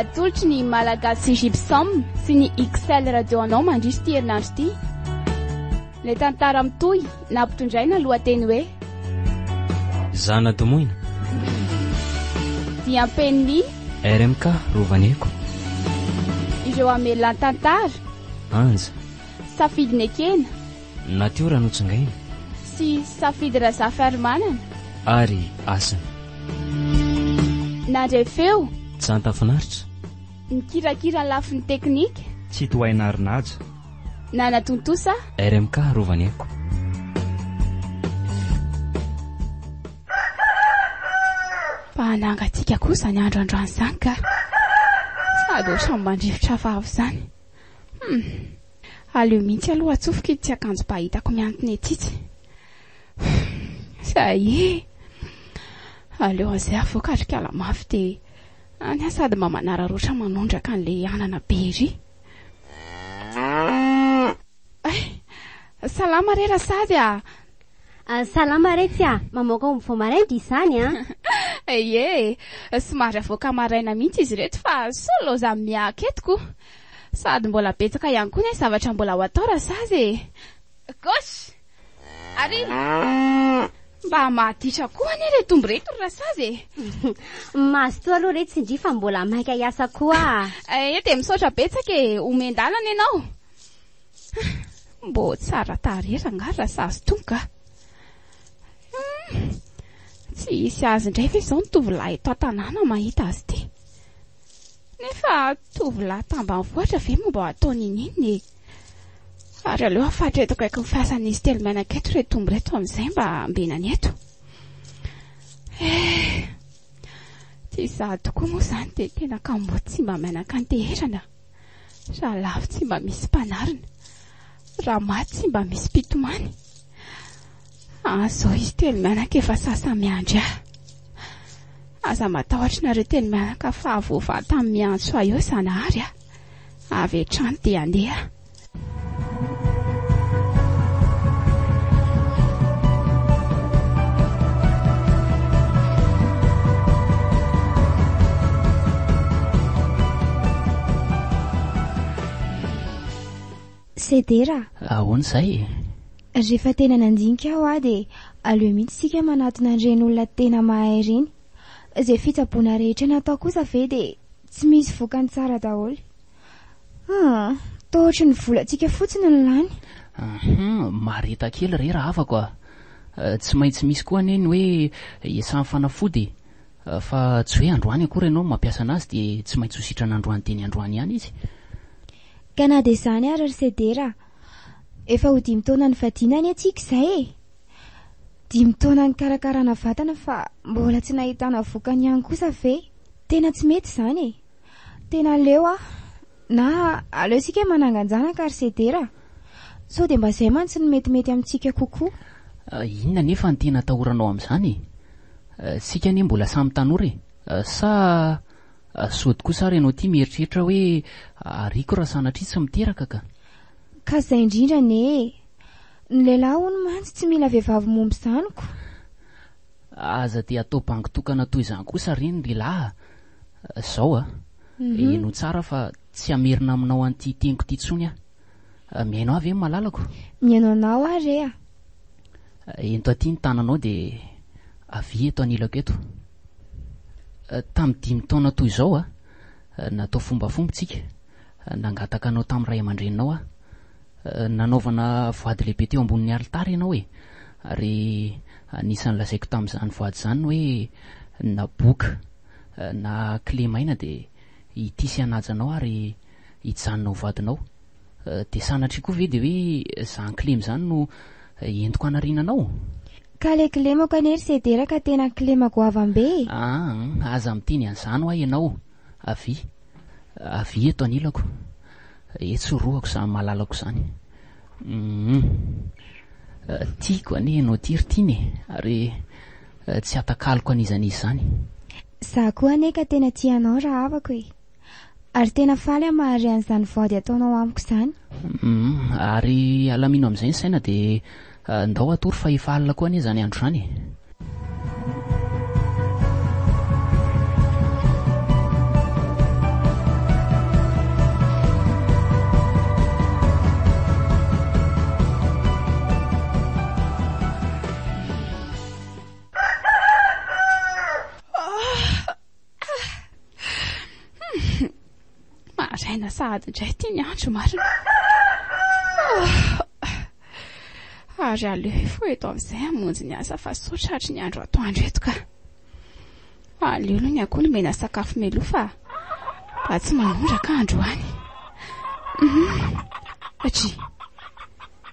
Atolotry ny Malagasy Gypsum sy ny XL Radio anao mandritra ity herinandro ity. Ilay tantara mitohy nampitondraina lohateny hoe. Zana-domoina. Diam-penin'ny. RMK Rovaneko. Ireo hamelona ny tantara. Anja. Safidy nekena. Natiora notsongaina. Sy Safidy Razafiarimanana. Ary Hasina. Nandray feo. Janta finaritra. Nikirakira ny lafiny teknika. Tsitohainarinaja. Nanatontosa. RMK Rovaneko. Mba hanangantsika koa izany andro androany izany ka. Sady ohatran'ny mandrivotra vava izany. Hum. Aleo mihitsy aloha atsofoka itsy akanjo ba hitako mihantona etsy itsy. Ça y est. Aleo an'izay avoaka ry kala mafy dia any aho sady mba manararaotra manondraka an'ilay anana be ery. Ay, salama re Rasady a! Salama re tsy a! Mamoaka omby vao maraina izany an! Ie, somary avoaka maraina mihitsy izy ireto fa sao loza mihiaka eto ko! Sady mbola betsaka ihany koa ny zavatra mbola ho atao Rasazy e! Gauche! Ary! Mba mahaditra koa anie ireto omby ireto ry Rasazy e! Mazotoa aloha re tsindria fa mbola maika hiasa koa a! Eh dia misaotra betsaka e! Omen-dalana ianao! Mbô tsara tarehy rangahy Rasazy tony ka! Hum! Tsy hisy azy indray ve izao ny tovolahy eto an-tanàna mahita azy ity? Nefa tovolahy tambanivohitra ve moa mba atao n'inon'inona e? Ary aleo hafatra eto akaikin'ny fasan'izy telo mianaka eto ireto omby ireto amin'izay mba ambenany eto. Eh! Tsy izaho tokoa moa izany dia tena kamboty tsy mba mianaka anteherana. Raha lavo tsy mba misy mpanarina. Raha maty tsy mba misy mpitomany. Ah, zao izy telo mianaka efa sasa miandry ahy. Aza matahotra nareo telo mianaka fa voavaha tamin'ny miantso ahy eo Zanahary a. Avy hatrany dia handeha. Sedera a! Ahoana izay e? Rehefa tena nandinika aho ah dia aleo mihitsy isika manatona an'ireny olona tena mahay ireny. Izay fitsaboana rehetra natao kosa ve dia tsy misy vokany tsara daholo. Hum, toa ohatry ny volantsika fotsiny no lany. Hum, mahareta kely re rahavako a! Tsy maintsy misy koa anie ny hoe iasany fanafody e! Fa tsy hoe androany akory ianao no mampiasa anazy dia tsy maintsy ho sitrana androany dieny androany ihany izy. Ka na dia izany ary ry Sedera a! Efa ho dimy taona nivadiana anie tsika izay e! Dimy taona nikarakarana vatana fa mbola tsy nahitana vokany ihany kosa ve? Tena tsy mety izany e! Tena leo aho. Na aleo isika manangan-janaka ry Sedera a! Sao dia mba izay mantsy no metimety amintsika kokoa. Inona anefa no tena atahoranao amin'izany e? Isika anie mbola samy tanora e! Sa sody kosa ary ianao ity mieritreritra hoe ariako raha sanatria tsy miteraka ka? Ka izay indrindra anie e! Ny lehilahy hono mantsy tsy mila vehivavy momba izany ko! Aza dia atao bango tokana toy izany kosa re ny lehilahy a! Izao a! Henoy tsara fa tsy hamerina aminao an'ity teniko ity intsony aho. Mihaino ahy ve ny malalako? Mihaino anao aho re a! Ento aty ny tananao dia avia eto anilako eto. Tamin'ny dimy taona toy izao a, natao fombafomba tsika. Nangataka anao tamin'ny ray aman-dreninao aho. Nanaovana voady lehibe teo ambonin'ny alitara ianao e! Ary anisan'ny lazaiko tamin'izany voady izany ny hoe na boka na kilemaina dia hitia sy hanaja anao ary hijanona ho vadinao. Dia sanatria koa ve dia hoe izany kilema izany no entiko hanariana anao? Ka le kilemako anie ry Sedera ka tena kilema goavam-be e! Aa, aza miteny an'izany hoa ianao. Avia. Avia eto anilako. Etsy orohako izany malalako izany. Humm. Tiako anie ianao ity ry Tiana e! Ary tsy hatakaloko an'iza n'iza izany. Za koa anie ka tena tia anao rahavako e! Ary tena faly aho mahare an'izany voady ataonao amiko izany. Humm. Ary alamino amin'izay ny saina dia ndao hatory fa efa alina koa anie izany andro izany e! Maraina sahady indray ity ny andro marina. Ary aleo hifoha eto amin'izay hamonjy ny asa fa sao tratry ny andro atoandro eto ka. Aleo aloha ny akoho nomena sakafo mialoha fa mba tsy manondraka androany. Atria.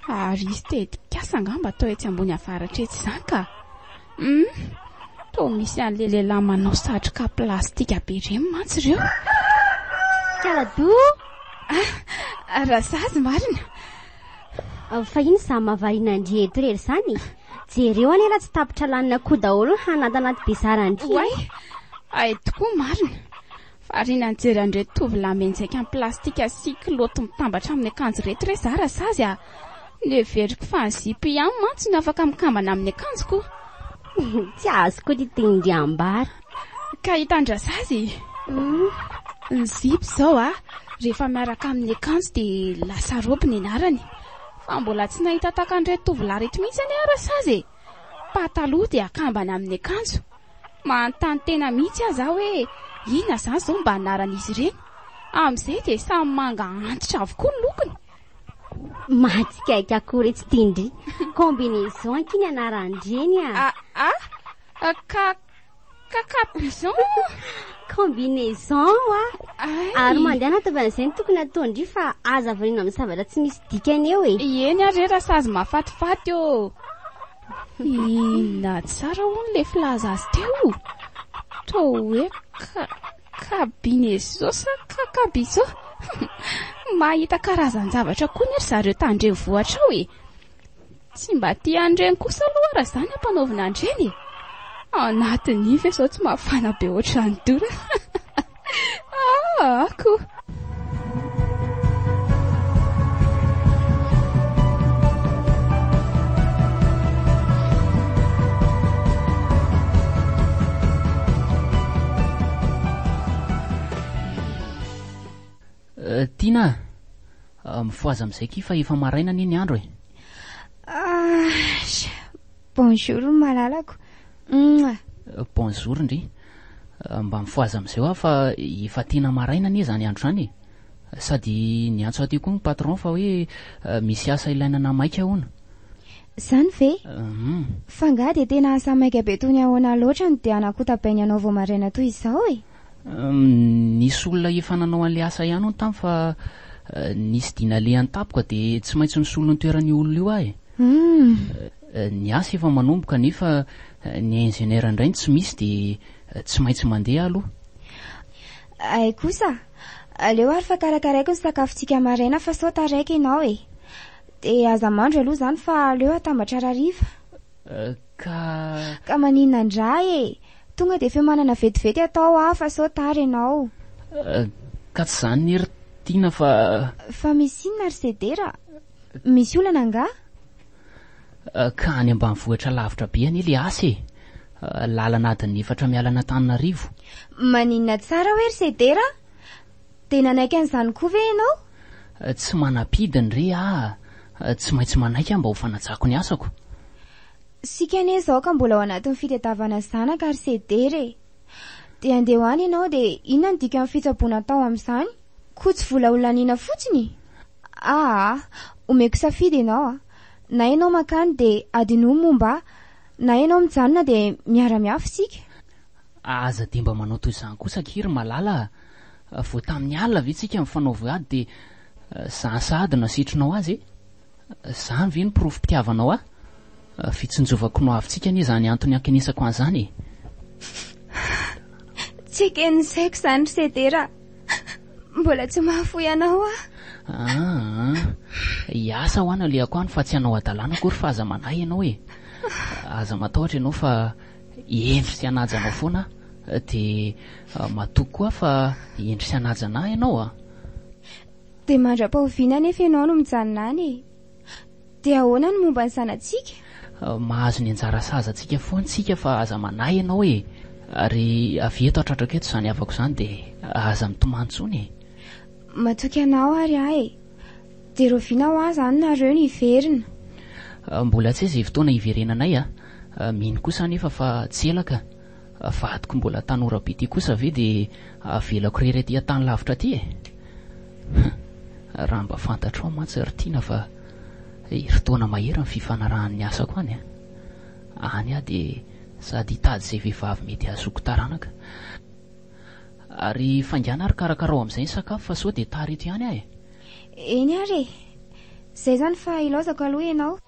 Ary hisy tetikasa angamba atao etsy ambony avaratra etsy izany ka. Hum, toa misy an'ilay lehilahy manao satroka plastika be ireny mantsy ireo. Kaladoa! Ah, Rasazy marina. Fa ino izany mahavariana an-dry eto irery izany e? Jereo anie raha tsy tapitra lanina akoho daholo ny hananta anaty bezara an-dry e. Oay, hay tokoa marina. Variana nijery an'ireto tovolahy mianjaika amin'ny plastika sy kilaoty mitambatra amin'ny akanjo ireto re za Rasazy a! Noheveriko fa ny zipo ihany mantsy no afaka mikambana amin'ny akanjoko. Tsy azoko ity tenin-dry ambara. Ka hitan-dRasazy e! Ny zipo izao a, rehefa miaraka amin'ny akanjo dia lasa robe ny anarany. Fa mbola tsy nahita tahaka an'ireto tovolahy ireto mihitsy anie aho Rasazy e! Pataloha dia akambana amin'ny akanjo. Manontany tena mihitsy aza aho hoe inona izany izao mba anaran'izy ireny? Amin'izay dia samy manga antitra avokoa ny lokony. Mahatsikaiky akory etsy Tindry. Combinaison ankia ny anaran-dreny a! Ah ah! Ka ka capuçon? Combinaison oa! Ary mandehana ataovy an'izay no tokony ataon-dry fa aza variana amin'ny zavatra tsy misy dikany eo e! Eny ary re rasazy mahafatifaty ô! Inona tsara hono ilay filaza azy teo? Toa hoe ka kabinezo sa kakabizo? Mahita karazan-javatra koa anie ry zareo tandrenivohitra ao e! Tsy mba tia an'ireny kosa aloha raha izany ampanaovina an'ireny e! Anatin'iny ve izao tsy mafana be ohatran'ny dora? Ah, ko! Eh, Tiana a! Mifohaza amin'izay akia fa efa maraina anie ny andro e! Ah, bonjour malalako. Mouah. Bonjour ndry. Mba mifohaza amin'izay hoa fa efa tena maraina anie izany andro izany e! Sady niantso aty koa ny patron fa hoe misy asa ilaina anà maika hono. Izany ve? Hum. Fa angaha dia tena asa maika be toy ny ahoana loatra no dia hanakotabainy anao vao maraina toy izao e? Nisy olona efa nanao an'ilay asa ihany hono tamy fa nisy dia nalehany tampoka dia tsy maintsy nisolo ny toeran'io olona io aho e. Hum. Ny asa efa manomboka nefa ny ingénieur indray no tsy misy dia tsy maintsy mandeha aho aloha. Hay kosa! Aleo ary fa karakaraiko ny sakafontsika maraina fa sao taraiky ianao e. Dia aza mandro aloha izany fa aleo atambatra rahariva. Ka. Ka maninona ndray e! Tonga dia fiomanana vetivety atao aho fa sao tara ianao. Ka tsy izany anie ry Tiana fa. Fa misy inona ry Sedera? Misy olana angaha? Ka any ambanivohitra lavitra be anie le asa e! Lalana adiny efatra miala an'Antananarivo. Maninona tsara hoe ry Sedera? Dia nanaiky an'izany koa ve ianao? Tsy manam-pidiny re aho, tsy maintsy manaiky aho mba ho fanajako ny asako. Isika anie izao ka mbola ao anatin'ny fitadiavana zanaka ry Sedera e! Dia andeha ho any ianao dia inona no dikan'ny fitsaboana atao amin'izany? Koa tsy vola ho laniana fotsiny? Aa! Omeko safidy ianao a! Na ianao mankany dia adinoy ny momba ahy, na ianao mijanona dia miara-miafy isika. Aza dia mba manao toy izany kosa akia ry Malala a! Vao tamin'ny alina ve tsika nifanao voady dia izany sahady no asetrinao azy e? Izany ve no porofom-pitiavanao ahy? Fitsinjovako ny hoavintsika anie izany antony ankenesako an'izany e! Tsy eken'ny saiko izany ry Sedera a! Mbola tsy mahafoy anao aho. Aa, hiasa ho an alehako any fa tsy hanao hadalana akory fa aza manahy ianao e. Aza matahotra ianao fa hendry sy hanaja anao foana aho. Dia matoky koa aho fa hendry sy hanaja anah ianao a. Dia mandra-pahoviana anefa ianao no mijanona any e? Dia ahoana ny momba ny zanatsika? Mahazo ny anjara sahaza antsika foana isika fa aza manahy ianao e! Ary avy eto hatratrako eto izany havako izany dia aza mitomany intsony e! Matoky anao ary aho e! Dia rahoviana hoa izany nareo no hiverina? Mbola tsy izay fotoana hiverenanay a! Mino kosa anefa fa tsy ela ka! Vadiko mbola tanora be ity kosa ve dia avelako irery aty an-tany lavitra aty e! Raha mba fantatrao mantsy ry Tiana fa herintaona mahery ny fifanarahan'ny asako any a. Any aho dia sady hitady izay vehivavy mety hahazoako taranaka. Ary faingàna ary karakarao amin'izay ny sakafo fa sao dia tara eto ihany aho e. Eny ary e. Izay izany fa ilaozako aloha ianao.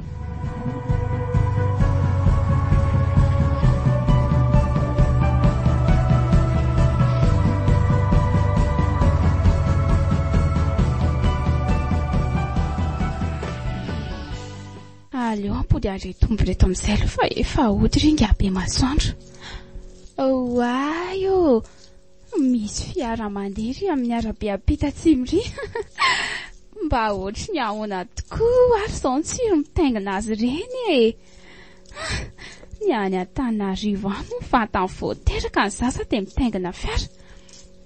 Aleo ampody an'ireto omby ireto amin'izay aloha fa efa hody ry ingahy be masoandro. Oay ô! Misy fiara mandeha ery amin'ny arabe ampita atsimo ery. Mba ohatry ny ahoana tokoa ary izao ny tsiro mitaingina azy ireny e! Ny any Antananarivo any moa vantany vao teraka ny zaza dia mitaingina fiara.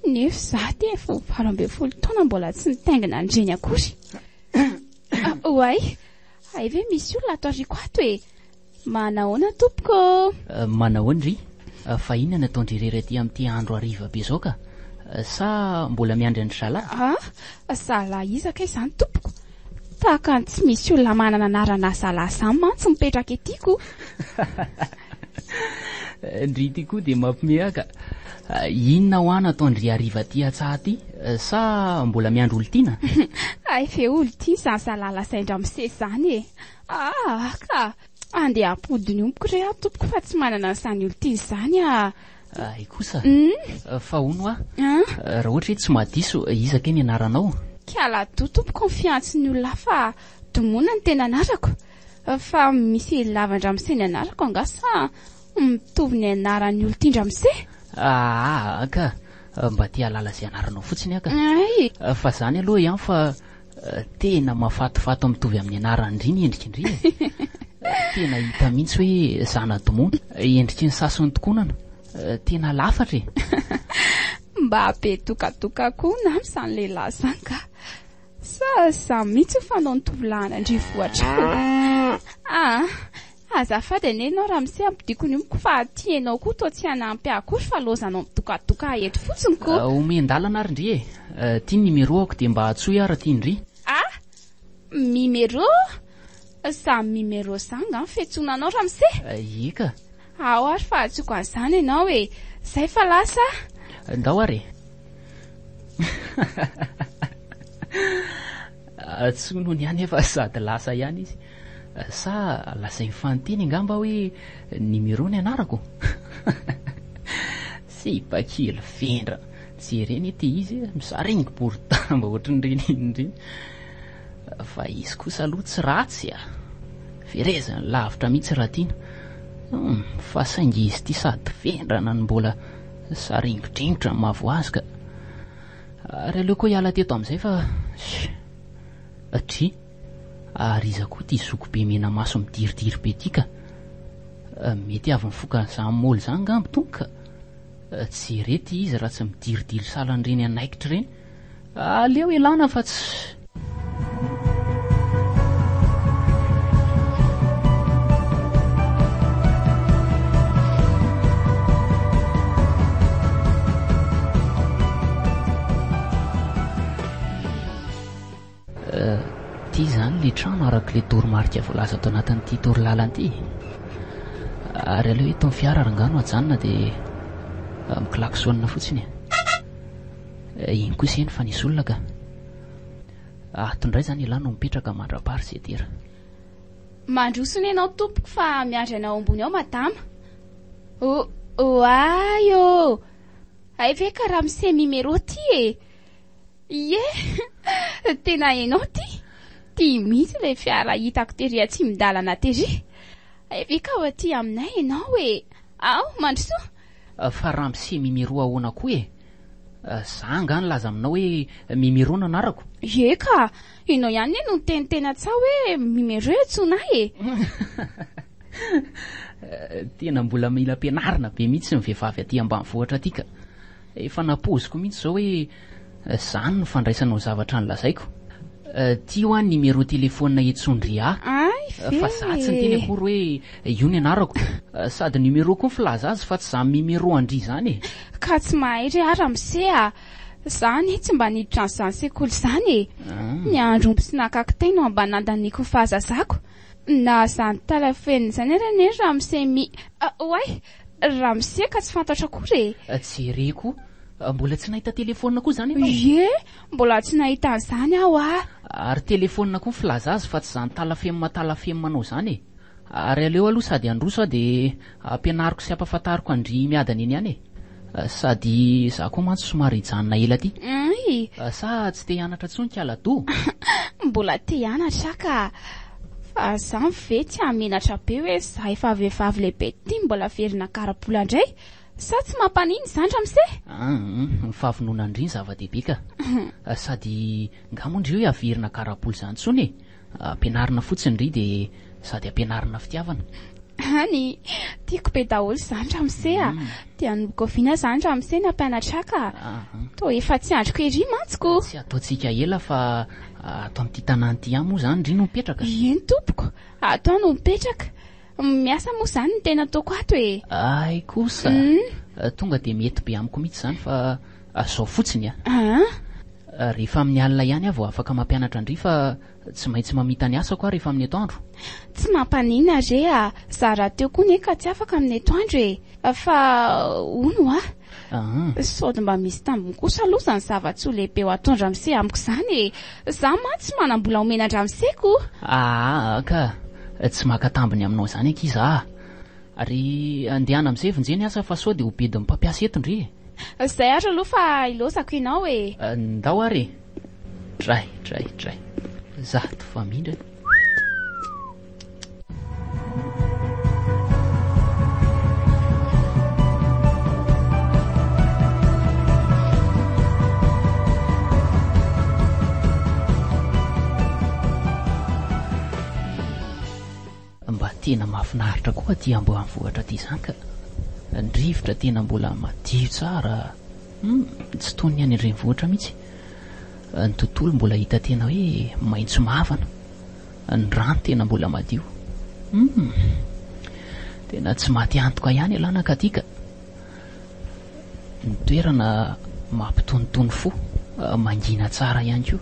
Nefa izaho ity efa ho 18 taona mbola tsy nitaingina an'ireny akory. Oay! Hay ve misy olona ato aoriako ato e! Manahoana tompoko ô! Manahoana ry? Fa inona no ataon-dry irery aty amin'ity andro hariva be izao ka? Sa mbola miandry an-dry zalahy? Ah! Zalahy iza kay izany tompoko? Tahaka ny tsy misy olona manana anarana zalahy izany mantsy mipetraka ety ko! Ndry ity koa dia mampime ahy ka! Inona hoa no ataon-dry hariva aty an-tsaha aty? Sa mbola miandry olon-tiana? Hay ve olon-tiana izany zalahy lazain-dramose izany e! Ah ka! Andeha hampody ny ombiko re aho tompoko fa tsy manana an'izany olon-tiana izany ah! Hay kosa! Fa hono hoa, raha ohatra hoe tsy mahadiso, iza kay ny anaranao? Kialadoha tompoko ny fiantso ny olona fa Domona no tena anarako. Fa misy lavan-dramose ny anarako angaha sa mitovy ny anaran'ny olon-tian-dramose? Aa ka! Mba te hahalala izay anaranao fotsiny aho ka! Hay! Fa izany aloha ihany fa Tena mafatifaty mitovy amin'ny anaran-dry ny endrik'ndry e! Tena hita mihitsy hoe zana-domoina. Endriky ny sasiny tokonana. Tena lafatra e! Mba be dokadokà koa nama izany lehilahy izany ka! Sa izany mihitsy ny fanaon'ny tovolahy any an-drenivohitra any? Aa! Azafady anie ianao ramose ampidiko ny ombiko fa aty ianao koa toa tsy hanampy ahy akory fa lozanao midokadoka ahy eto fotsiny ko. Omen-dalana ary ndry e! Ty ny numéro-ako dia mba antsoy aho raha tian-dry. Ah! Mimero? Zany mimero zany nga ny fiantsoana anao ramose? Eka. Ao ary fa antsoiko an'izany ianao e! Zay fa lasa ah! Ndao ary e! Antsoiny hono ihany efa sady lasa ihany izy. Sa lazain'i Fantiny angamba hoe numéro ny anarako? Sipa kely vendrana. Jerena ity izy e, mizaringo boridamba ohatran'ireny inona ireny. Fa izy kosa aloha tsy ratsy a. Vereziny lavitra mihitsy raha tiana. Hum, fa saingy izy ity sady vendrana no mbola saringodringotra ny mahavoa azy ka. Ary aleoko hiala teto amin'izay fa... Dry. Ary iza koa ity zoky be mena maso midiridiry be ity ka? Mety avy nifoka an'izany môly izany ngamba itony ka. Jereo ity izy raha tsy midiridiry sahala an'ireny anaikitra ireny. Aleo ialana fa tsy. Ity izany ilay trano araka ilay toromarika voalaza ato anatin'ity torolalana ity. Ary aleo eto ny fiara rangahy no ajanona dia miklaxonina fotsiny e. Iny kosa eny fa nisy olona ka. Ato indray izany ialahy no mipetraka mandra-pary sedera. Mandroso ny ianao tompoko fa miandry anao ambony ao madama. O, oay ô! Hay ve ka ramose mimero ty e! Ie! Tena enao ty! Ty mihitsy ilay fiara hitako tery atsimon-dalana tery. Hay ve ka ho aty aminay enao e! Ao, mandrosoa! Fa ramose Mimiro ahoana koa e? Za angaha nilaza aminao hoe Mimiro no anarako? Ie ka! Enao ihany anie no niteniteny an-tsaha hoe Mimero antsoina ahy e! Tena mbola mila ampianarina be mihitsy ny vehivavy aty ambanivohitra aty ka! Efa napoiziko mihitsy izao hoe zany no fandraisanao zavatra nolazaiko. Ty hoa ny numéro téléphone etsondry ahy. Ay ve Fa za tsy niteny akory hoe io ny anarako. Sady numéro koa ny filaza azy fa tsy zany mimero an-dry zany e. Ka tsy mahay re aho ramose a. Za anie tsy mba niditra an'izany sekoly izany e. Ny andro omby sy naka kitay no mba nandaniako ny fahazazako. Na izany talafenina izany ary anie ramose mi. Oay! Ramose ka tsy fantatro akory e. Jereko, mbola tsy nahita telefaonina koa izany ianao? Ie, mbola tsy nahita an'izany aho a. Ary telefaonina koa ny filaza azy fa tsy izany talafemina talafemina anao izany e. Ary aleo aloha sady handroso aho dia ampianariko sy ampahafantariko an-dry miadana eny ihany e. Sady izaho koa mantsy somary hijanona ela aty. Ay! Sa tsy te hianatra intsony k'Alado? Mbola te hianatra aho ka. Fa izany ve tsy hahamenatra be hoe izaho efa vehivavy lehibe ity mbola velona karabola indray? Sa tsy mampaninona izany ramose? An, ny fahavononandry ny zava-dehibe ka. Sady nga moa ndry hoe haverina karabola izany intsony e? Ampianarina fotsiny ry dia sady ampianarina fitiavana. Any, tiako be daholo izany ramose a! Dia hanomboka oviana izany ramose ny hampianatra ahy ka? Toa efa tsy andriko ery mantsy ko! Tsy ataontsika ela fa ato amin'ity tanàna ity ihany moa izany ry no mipetraka? Eny tompoko, ato aho no mipetraka. Miasa moa izany no tena ataoko ato e! Hay kosa! Tonga dia mety be amiko mihitsy izany fa izao fotsiny a! Rehefa amin'ny alina ihany aho vao afaka mampianatra an-dry fa tsy maintsy mamita ny asako aho rehefa amin'ny atoandro. Tsy mampaninona re a! Za rahateo koa ne ka tsy afaka amin'ny atoandro e! Fa hono hoa, sao dia mba misy tambiny kosa aloha izany zava-tsoa lehibe ho ataon-dramose amiko izany e! Za mantsy tsy manam-bola homena an-dramose ko! Aa ka! Tsy maka tambiny aminao izany akia za a! Ary andehana amin'izay vonjeo ny asa fa sao dia ho bedin'ny mpampiasa eto ndry e! Zay ary aloha fa ilaozako ianao e! Ndao ary e! Dray, dray, dray. Zato famindra. Mba tena mahafinaritra koa aty ambanivohitra aty izany ka. Ny rivotra tena mbola madio tsara. Hum, tsy toy ny any an-drenivohitra mihitsy. Ny tontolo mbola hita tena hoe maitso mavana. Ny rano tena mbola madio. Hum, tena tsy maty antoka ihany ialahy nankaty ka. Ny toerana mampitonitony fo, mangina tsara ihany koa.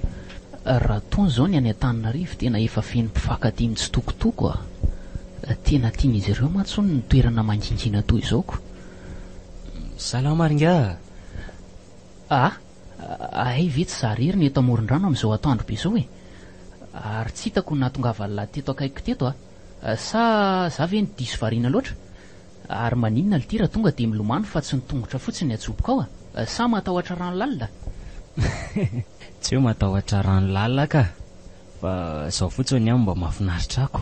Raha tony izao ny any Antananarivo tena efa feno mpifankatia mitsitokotoko a! Tena tian'izy ireo mantsy hono ny toerana mangingina toy izao ko! Salama ry ingahy a! Hay ve tsy za irery no eto amoron-drano amin'izao atoandro be izao e! Ary tsy hitako ny nahatongavan'lah teto akaikiko teto a! Sa za ve no diso variana loatra? Ary maninona lty raha tonga dia milomano fa tsy ny tongotra fotsiny ny ajoboka ao a? Sa matahotra rano lalina? Tsy hoe matahotra rano lalina ka! Fa izao fotsiny ny ahy mba mahafinaritra ako.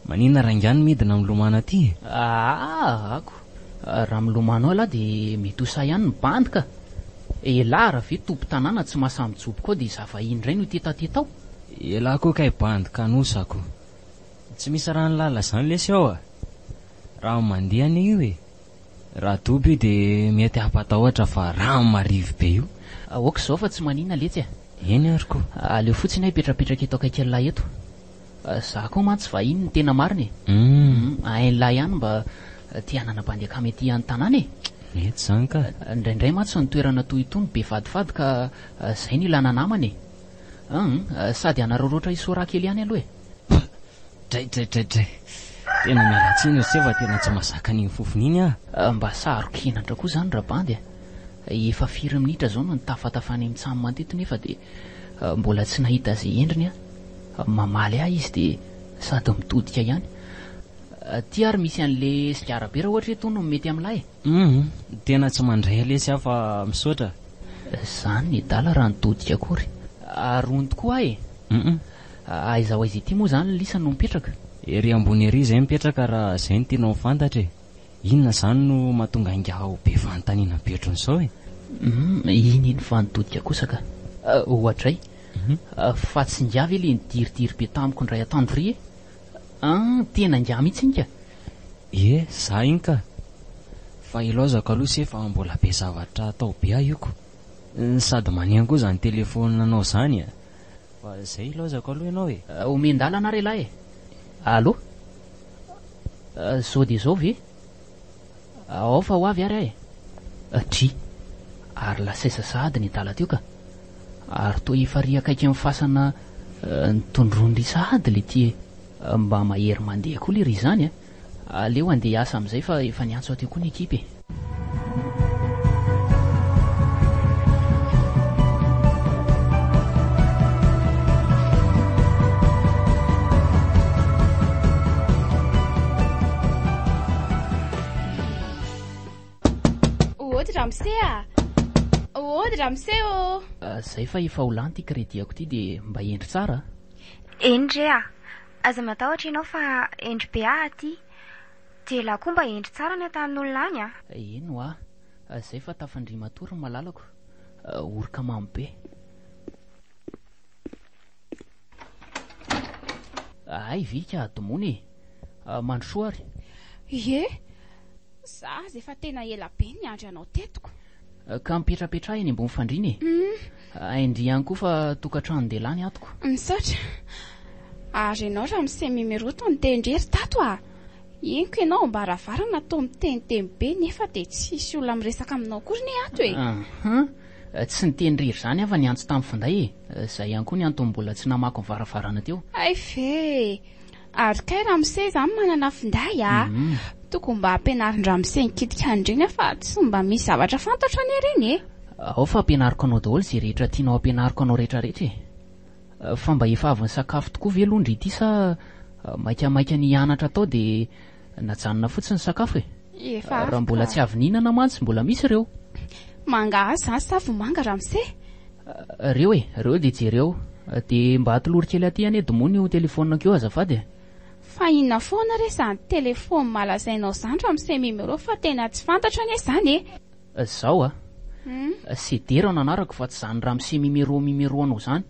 Maninona raingahy no midina milomano aty e? Aa ako! Raha milomano ao elah dia mety ho sahy ihany ny bandy ka! Elah raha ve tompon-tanàna tsy mahasahy mijoboka ao dia izaho vahiny indray no hitetateta ao? Elah koa kay bandy kanosa ko! Tsy misy rano lalina izany lesy ao a! Rano mandeha anie io e! Raha dobo io dia mety hampatahotra fa rano marivo be io. Ok izao fa tsy maninona letsy a! Eny ary ko! Aleo fotsiny aho hipetrapetraka eto akaikin'lah eto. Za koa mantsy vahiny ny tena marina e! Hain'lah ihany mba te hanana bandy akama ety an-tanàna e! Mety izany ka! Indraindray mantsy ny toerana toy itony be fadifady ka izay no ilana namana e! Hum, sady hanararaotra hisoraha kely ihany aloha e! Dray dray dray dray. Tena miala tsiny ry se fa tena tsy mahazaka an'iny fofona iny aho. Mba saro-kenatra koa izany Rabandy a! Efa firy minitra izao no nitafatafa any amin'ny tsamma teto nefa dia mbola tsy nahita izay endriny aho. Mamaly ahy izy dia sady mitodika ihany. Aty ary misy an'le sigara be raha ohatra hoe itony no mety amin'ilay e! Humm, tena tsy mandray lesy aho fa misaotra. Zany ny adala raha nitodika akory. Ary hono tokoa aho e! Humm. Aiza ho aiza ity moa izany lisa no mipetraka? Ery ambony ery izay mipetraka raha izay no tianao ho fantatra e! Inona izany no mahatonga ingahy ho be fanontaniana be ohatran'izao e? Humm, iny iny fa nitodika kosa ka. Ohatray. Fa tsy ingahy ve le nidiridiry be tamiko indray atoandro ry e? An, tena ingahy mihitsy iny ka! Ie, za iny ka! Fa ilaozako aloha se fa mbola be zavatra atao be aho io ko! Sady maneno koa zany telephone nao zany a! Fa zay ilaozako aloha ianao e! Omen-dalana ary ialahy e! Allô? Zao dia zao ve? Ao fa ho avy ary aho e! Dry! Ary lasa aiza sahady ny adala teo ka? Ary toa efa ry akaiky amin'ny fasana nitondroin-dry sahady le ty e! Mba mahery mandeha koa lery izany a! Aleo handeha hiasa amin'izay fa efa niantso ahy teo koa ny ekipa e! Ody ramose a! Ody ramose ô! Zay fa efa ho lany ity crédit-ako ity dia mba hendry tsara a! Eny re a! Aza matahotra ianao fa hendry be aho aty. Dia elah koa mba hendry tsara any an-tanin'olona any a! Eny hoa! Zay fa tafandria matory ny malalako. Oroka mamy be. Hay ve ka domona e! Mandrosoa ary. Ie! Za aza efa tena ela be niandry anao tetoko. Ka mipetrapetraha eny ambony fandriana e. Hain-dry ihany koa fa tokantranon-dehilahy ny atoko. Misaotra. Ary ianao ramose Mimiroa toa niteny irery tato a! Henoko ianao am-baravarana toa miteniteny be nefa dia tsisy olona miresaka aminao akory ne ato e! Aha. Tsy niteny irery izany aho fa niantso tamin'ny finday e. Izay ihany koa ny antony mbola tsy namako ny varavarana teo. Hay ve e! Ary kay ramose izany manana finday a! Tokony mba ampianarin-dramose nikitika an'ireny aho fa tsy mba misy zavatra fantatro anie ireny e! Ao fa ampianariko anao daholo izay rehetra tianao ampianariko anao rehetrarehetra e! Fa mba efa avy nisakafo tokoa ve aloha ndry ity sa maikamaika ny hianatra tao dia najanona fotsiny ny sakafo e? Efa avy Raha mbola ka. tsy avy nihinana mantsy mbola misy ireo. Mangahazo izany sa vomanga ramose? Reo e, reo dia jereo. Dia mba atolory kely aty anie domony io telephone-ko io azafady e. Fa inona foana re izany telephone malazainao izany ramose Mimero fa tena tsy fantatro anie izany e. Zao a. Sedera no anarako fa tsy izany ramose Mimero Mimero anao izany.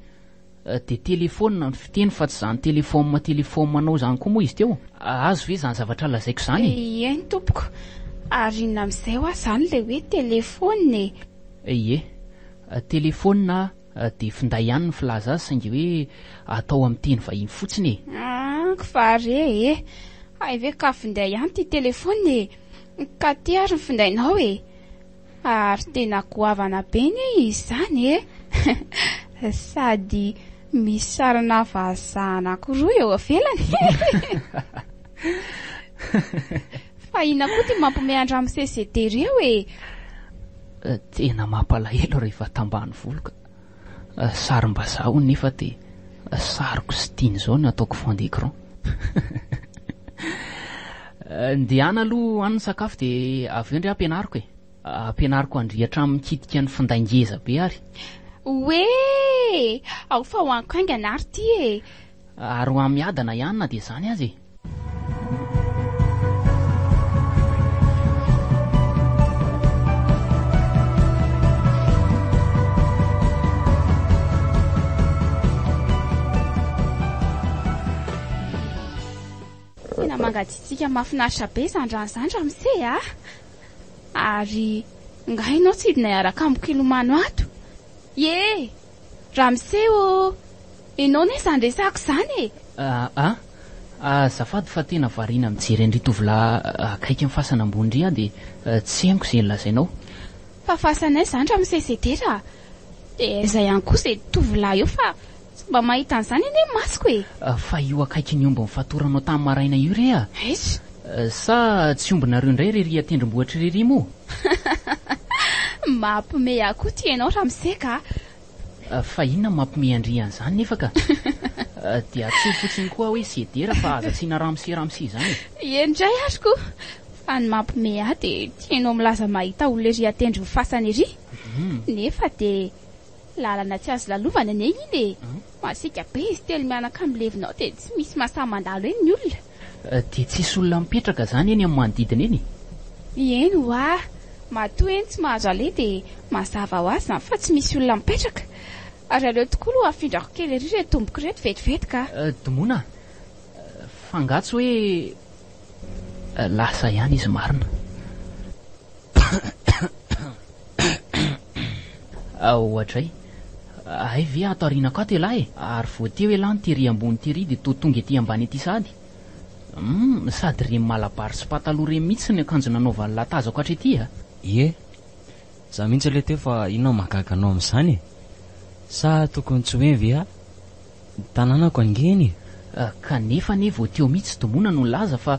Dia telephone no fiteny fa tsy izany telephone telephone anao izany koa moa izy teo. Azo ve izany zavatra lazaiko izany e? Eny tompoko. Ary inona amin'izay hoa izany ilay hoe telephone e? Ie. Telephone dia finday ihany ny filaza azy saingy hoe atao amin'ny teny vahiny fotsiny e. Ank fa re e! Hay ve ka finday ihany ity telephone e! Ka ty ary ny findainao e! Ary tena goavana be anie izy izany e! Sady misy sarina vazaha anankiroa eo ivelany. Fa inona koa ity mampiomehy an-dramose CD ireo e? Tena mampalahelo rehefa tambanivolo ka. Sarim-bazaha hono nefa dia sariko sy tiany izao no ataoko fond d'écran. Ndehana aloha any ny sakafo dia avy eo ndry ampianariko e. Ampianariko an-dry hatramin'ny mikitika ny finday ngeza be ary. Oee! Ao fa hohaniko haingana ary ity e! Ary ho miadana ihany na dia izany aza e! Tena mangatsiatsiaka mahafinaritra be izany rano izany ramose a! Ary nga ianao tsy hidina hiaraka amiko hilomano ato? Ie! Ramose ô! Enao ne izany resako izany e! Aa! Azafady fa tena variana mijery an-dry tovolahy akaiky ny fasana ambony ry aho dia tsy henoko izay nolazainao. Fa fasanay izany ramose Sedera a! Dia aiza ihany koa izay tovolahy eo fa tsy mba mahita an'izany anie ny masoko e! Fa io akaiky ny omby nifatoranao tamin'ny maraina io re a! Aiza? Sa tsy ombinareo indray ry ry an-tendrombohitra ry ry moa? Mampiomehy ahy koa ity ianao ramose ka! Fa inona no mampiomehy an-dry an'izany nefa ka? Dia antsoy fotsiny koa aho hoe Sedera fa aza asiana ramose ramose izany e! Eny indray ary koa! Fa ny mampiomehy ahy dia ity ianao milaza mahita olona ery an-tendron'ny fasana ery, nefa dia lalana tsy azo lalovana anie iny e! Masiaka be izy telo mianaka milevina ao dia tsy misy mahasahy mandalo eny ny olona. Dia tsisy olona mipetraka izany eny amin'ny manodidina eny e? Eny hoa! Matoa eny tsy mahazo aleha dia mazava ho azy izany fa tsy misy olona mipetraka. Ary aleo tokoa aloha afindrako kely ery ireto tomboko ireto vetivety ka. Domona a! Fa angaha tsy hoe lasa ihany izy marina? Oadray! Hay ve ato aorianako ato ialahy e? Ary vao teo ialahy no tery ambony tery dia toa tonga ety ambany ety sahady. Humm, sady ireny malabary sy pataloha ireny mihitsy ny akanjo nanaovan'lah tazako hatrety a! Ie! Za mihitsy aloha teo fa inona no mahagaga anao amin'izany e? Sa tokony tsy ho eny ve aho? Ny tanànako ange eny e! Kanefa anie vao teo mihitsy Domona no nilaza fa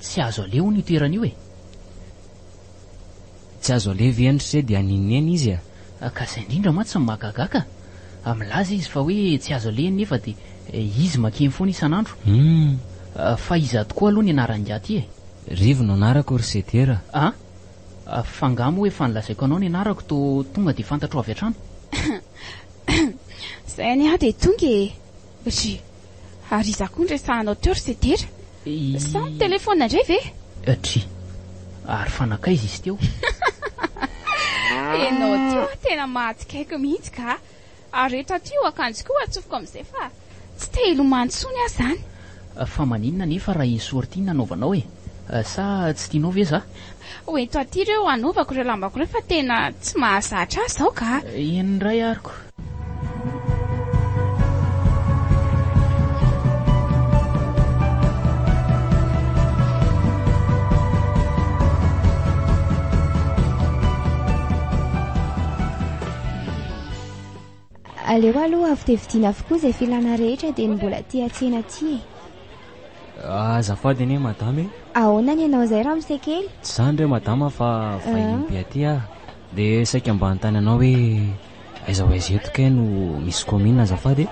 tsy azo aleha hono io toerana io e! Tsy azo aleha ve ry se dia haninona eny izy a? Ka izay indrindra mantsy no mahagaga ka! Milaza izy fa hoe tsy azo aleha eny nefa dia izy makeny foana isan'andro. Fa iza tokoa aloha ny anaran'ingahy ity e? Rivo no anarako ry Sedera. A? Fa angaha moa efa nolazaiko anao ny anarako toa tonga dia fantatrao avy hatrany? Izay anie aho dia tonga e! Ry, ary iza koa no resahanao teo ry Sedera? Sa mitelefaonina indray ve? Dry, ary fa nankaiza izy teo? Ianao teo tena mahatsikaiky mihitsy ka! Ary eto aty io akanjoko io atsofoko amin'izay fa tsy te hilomano intsony aho izany. Fa maninona anefa raha iny sortie iny nanaovanao e? Sa tsy tianao ve za? Ho ento aty ireo hanaovako ireo lambako ireo fa tena tsy mahazatra ahy izao ka! Eny indray ary ko! Aleo aloha avy dia vidiana avokoa izay filana rehetra dia ny mbola aty an-tsena aty e. Azafady anie madama e. Ahoana ny anao izay ramose kely? Tsy izany re madama fa vahiny be aty aho. Dia saika mba hanontany anao hoe aiza ho aiza eto kay no misy commune azafady e?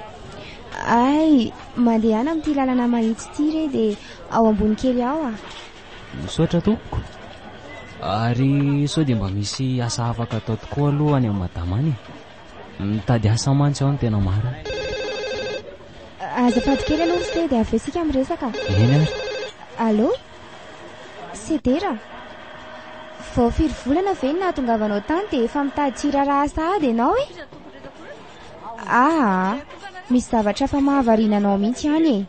Hay, mandehana amin'ity lalana mahitsy ity re dia ao ambony kely ao ah. Misaotra tompoko. Ary sao dia mba misy asa afaka atao tokoa aloha any amin'ny madama any e? Mitady asa mantsy aho no tena marina. Azafady kely aloha ry se dia avy eo isika miresaka. Eny ary. Allô? Sedera? Vao firy volana ve ny nahatongavanao tany dia efa mitady tsy hiraharaha sahady ianao e? Aa, misy zavatra hafa mahavariana anao mihitsy any e.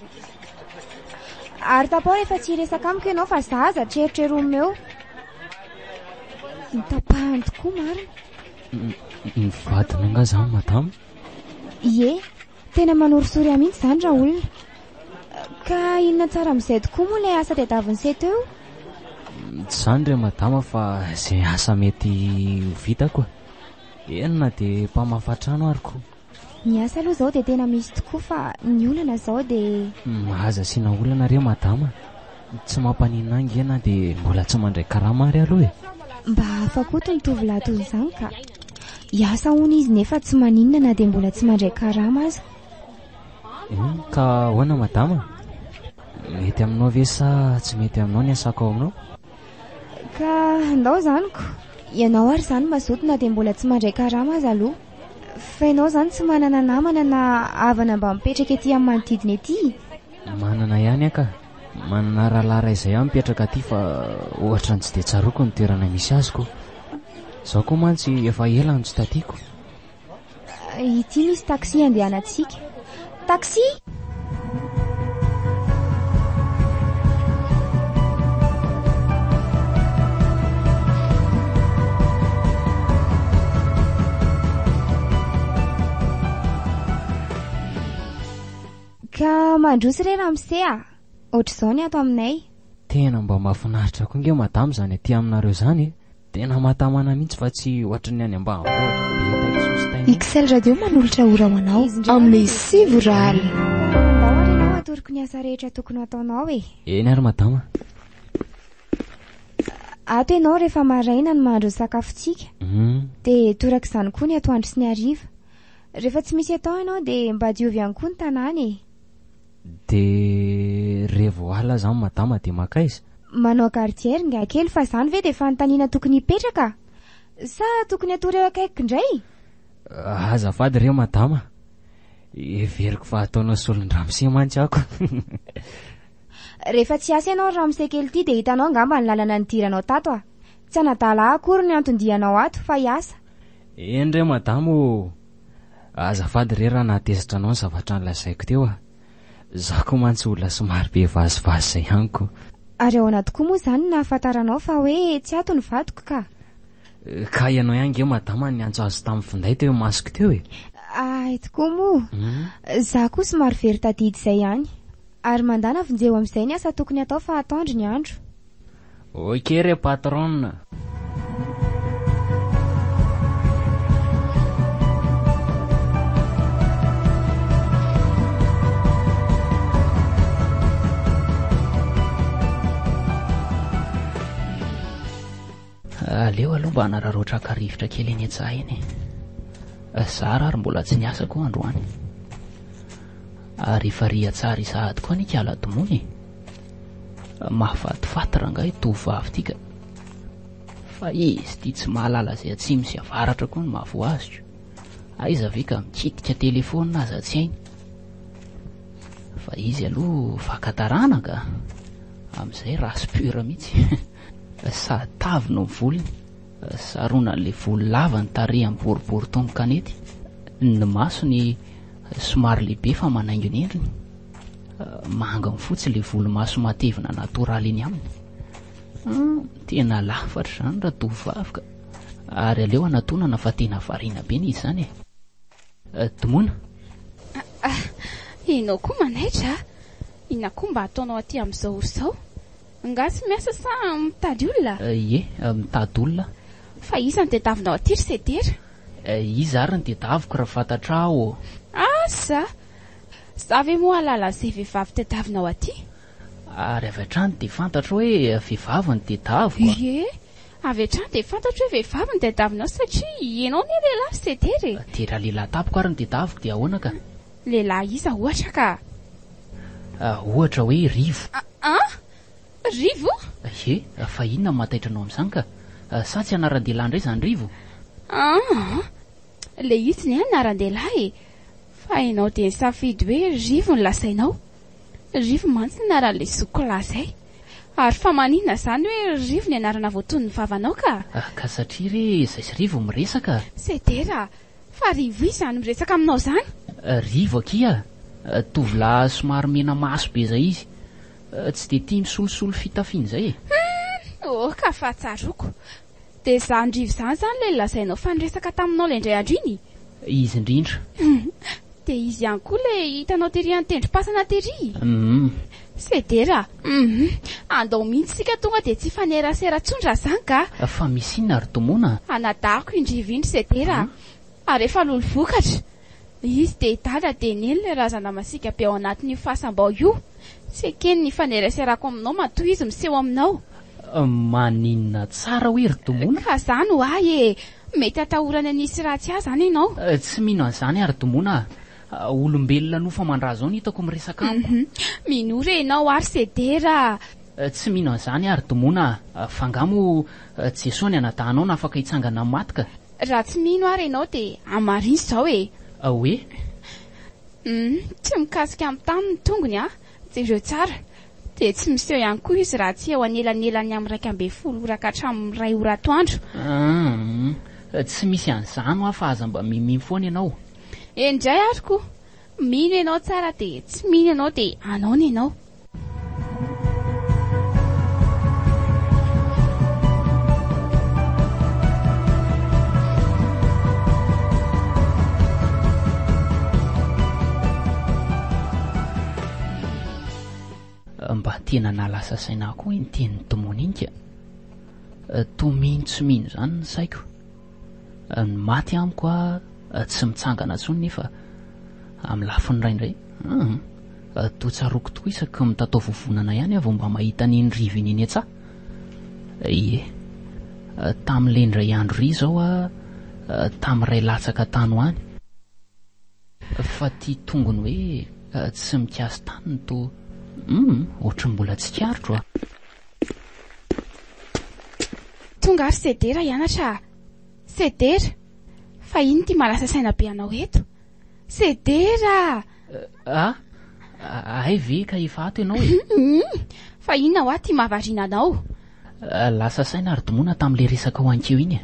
Ary tapaho rehefa tsy hiresaka amiko ianao fa za aza trerotreromina eo. Notapahany tokoa marina. Ny vadiny angaha izany madama? Ie, tena manorisory ahy mihitsy izany raolona. Ka inona tsara amin'izay tokoa moa ilay asa tadiavin'i se teo? Tsy izany re madama fa izay asa mety ho vitako e. Eny na dia mpamafa trano ary ko. Ny asa aloha izao dia tena misy tokoa fa ny olana izao dia. Aza asiana olana re madama. Tsy mampaninona ahy nge na dia mbola tsy mandray karama ary aloha e. Mba hafa koa itony tovolahy toy izany ka. Hiasa hono izy nefa tsy maninona na dia mbola tsy mandray karama aza. Hum, ka ahoana madama? Mety aminao ve sa tsy mety aminao ny asako ao aminao? Ka ndao izany ko. Ianao ary izany mazoto na dia mbola tsy mandray karama aza aloha. Fa ianao izany tsy manana namana na havana mba mipetraka ety amin'ny manodidina ety? Manana ihany aho ka. Manana rahalahy iray izay aho mipetraka aty fa ohatran'ny tsy dia tsaroako ny toerana misy azy ko. Izaho koa mantsy efa ela no tsy taty ko. Ity misy taxi andehanantsika. Taxi! Ka mandroso re ramose a! Ohatr'izao ny ato aminay. Tena mba mahafinaritra koa nge madama izany aty aminareo izany e! Tena mahatamana mihitsy fa tsy ohatran'ny any ambanivohitra be taxi sy taina. XL Radio manolotra ora ho anao amin'ny 9 ora alina. Ndao ary ianao atoroko ny asa rehetra tokony ho ataonao e. Eny ary madama. Ato ianao rehefa maraina no mahandro ny sakafontsika. Dia torak'izany koa ny atoandro sy ny hariva. Rehefa tsy misy atao ianao dia mba diovy ihany koa ny tanàna e. Dia revo alina izany madama dia mankaiza? Manao gardière ingahy kely fa izany ve dia fanontaniana tokony hipetraka? Sa tokony hatory eo akaikiko indray? Azafady re madama, heveriko fa ataonao solon-dramose mantsy aho ko. Rehefa tsy hiasa ianao ry ramose kely ity dia hitanao angamba ny lalana nidiranao tato a! Tsy hanadala ahy akory ny anton-dianao ato fa hiasa. Eny re madama ô! Azafady re raha nahatezitra anao ny zavatra nolazaiko teo a! Za koa mantsy olona somary be vazivazy izay ihany ko. Ary ahoana tokoa moa izany no nahafantaranao fa hoe tsy ato ny vadiko ka? Ka ianao ihany nge madama no niantso azy tamin'ny finday teo imasoko teo e! Hay tokoa moa! Za koa somary very tadidy izay ihany. Ary mandàna vonjeo amin'izay ny asa tokony hatao fa atoandro ny andro. Ok re patronne. Aleo aloha mba hanararaotra haka rivotra kely eny an-tsaha eny e. Zara ary mbola tsy niasa koa androany. Ary efa riha tsara sahady koa anie kala Domoina e. Mahafatifaty rangahy tovovavy ity ka. Fa izy ity tsy mahalala izay atsimo sy avaratra koa no mahavoa azoko. Aiza ve ka mikitika telefaonina aza tsy hainy. Fa izy aloha vaka taranaka. Amin'izay race pure mihitsy. Sady tavy no volony. Saronan'ilay volo lava ny tarehiny boribory toy ny kanety. Ny masony somary lehibe fa manaingo ny endriny. Manga fotsy ilay volomaso matevina natoraly eny aminy. Tena lafatra izany raha tovovavy ka. Ary aleo anatonana fa tena variana be ny izy izany e. Domoina. Ianao koa manaitra a! Inona koa mba ataonao aty amin'izao ora izao? Angaha tsy miasa sa mitady olona? Ie, mitady olona. Fa iza no tadiavinao aty ry Sedera? Iza ary no tadiaviko raha fantatrao ô? Asa! Za ve moa hahalala an'izay vehivavy tadiavinao aty? Ary avy hatrany dia fantatro hoe vehivavy no tadiaviko a! Ie, avy hatrany dia fantatro hoe vehivavy no tadiavinao satria ianao anie lehilahy ry Sedera e! Dia raha lehilahy tampoka ary no tadiaviko dia ahoana ka? Lehilahy iza ohatra ka? Ohatra hoe Rivo. An? Rivo? Ie, fa inona no mahataitra anao amin'izany ka? Sa tsy anaran-dehilahy indray izany Rivo? An! Ilay izy ny anaran-dehilahy e! Fa ianao dia nisafidy hoe Rivo no lazainao. Rivo mantsy ny anaran'ilay zokiko lahy izay. Ary fa maninona izany hoe Rivo ny anarana voatonon'ny vavanao ka? Ka satria re izay sy Rivo miresaka. Sedera, fa Rivo iza no miresaka aminao izany? Rivo akia, tovolahy somary mena maso be izay izy. Tsy dia tia misolosolo fitafiana izay e. Hum! Oh ka fa tsaroako. Dia izany Rivo izany izany ilay nolazainao fa niresaka taminao ilay indray andro iny? Izy indrindra. Dia izy ihany koa ilay hitanao tery an-tendrom-pasana tery? Hum. Sedera, hum. Andao mihitsy isika tonga dia tsy hifanerasera intsony raha izany ka. Fa misy inona ry Domoina? Anadahiko i Ndrivo iny Sedera ary efa lolo vokatra. Izy dia i Dada dia Neny ilay razana masiaka be ao anatin'io fasam-bao io. Tsy ekeny ny hifaneraserako aminao matoa izy miseho aminao. Maninona tsara hoe ry Domoina? Ka zany ho ahy e! Mety atahorany hanisy ratsy ahy zany ianao. Tsy mino an'izany aho ry Domoina a! Olombelona nofo aman-dra zao no hitako miresaka amiko. Minoa re ianao ary Sedera a! Tsy mino an'izany aho ry Domoina a! Fa angaha moa Jesoa ny anadahinao no afaka hitsangana amin'ny maty ka? Raha tsy mino ary ianao dia hamarino izao e! Hoe? Humm, tsy mikasika amin'ny tany ny tongony an! Jereo tsara. Dia tsy miseho ihany koa izy raha tsy eo anelanelan'ny amin'ny 11 ora ka hatramin'ny iray ora atoandro. Humm, tsy misy an'izany hoa fa aza mba mimino foana ianao. Eny indray ary koa. Mino ianao tsara dia tsy mino ianao dia anao ny anao. Mba tena nahalasa saina ahy koa iny tenin'i Domoina iny ka. Toa mino tsy mino izany ny saiko. Ny maty amiko a, tsy mitsangana intsony nefa amin'ny lafiny iray indray, hum, toa tsaroako tokoa isaky ny mitatao vovonana ihany aho vao mba mahita an'iny rivo iny eny an-tsaha. Ie, tamin'ilay indray andro iry izao a, tamin'ny iray latsaka tany ho any. Fa ty tongony hoe tsy mikasi-tany no toa, hum, ohatry ny mbola tsikaritro a. Tonga ary Sedera hianatra a! Sedera! Fa ino ity mahalasa saina be anao eto? Sedera! A! Hay ve ka efa ato ianao e? Hum! Fa inona hoa ity mahavariana anao? Lasa saina ry Domoina tamin'ilay resaka ho ankeo iny e!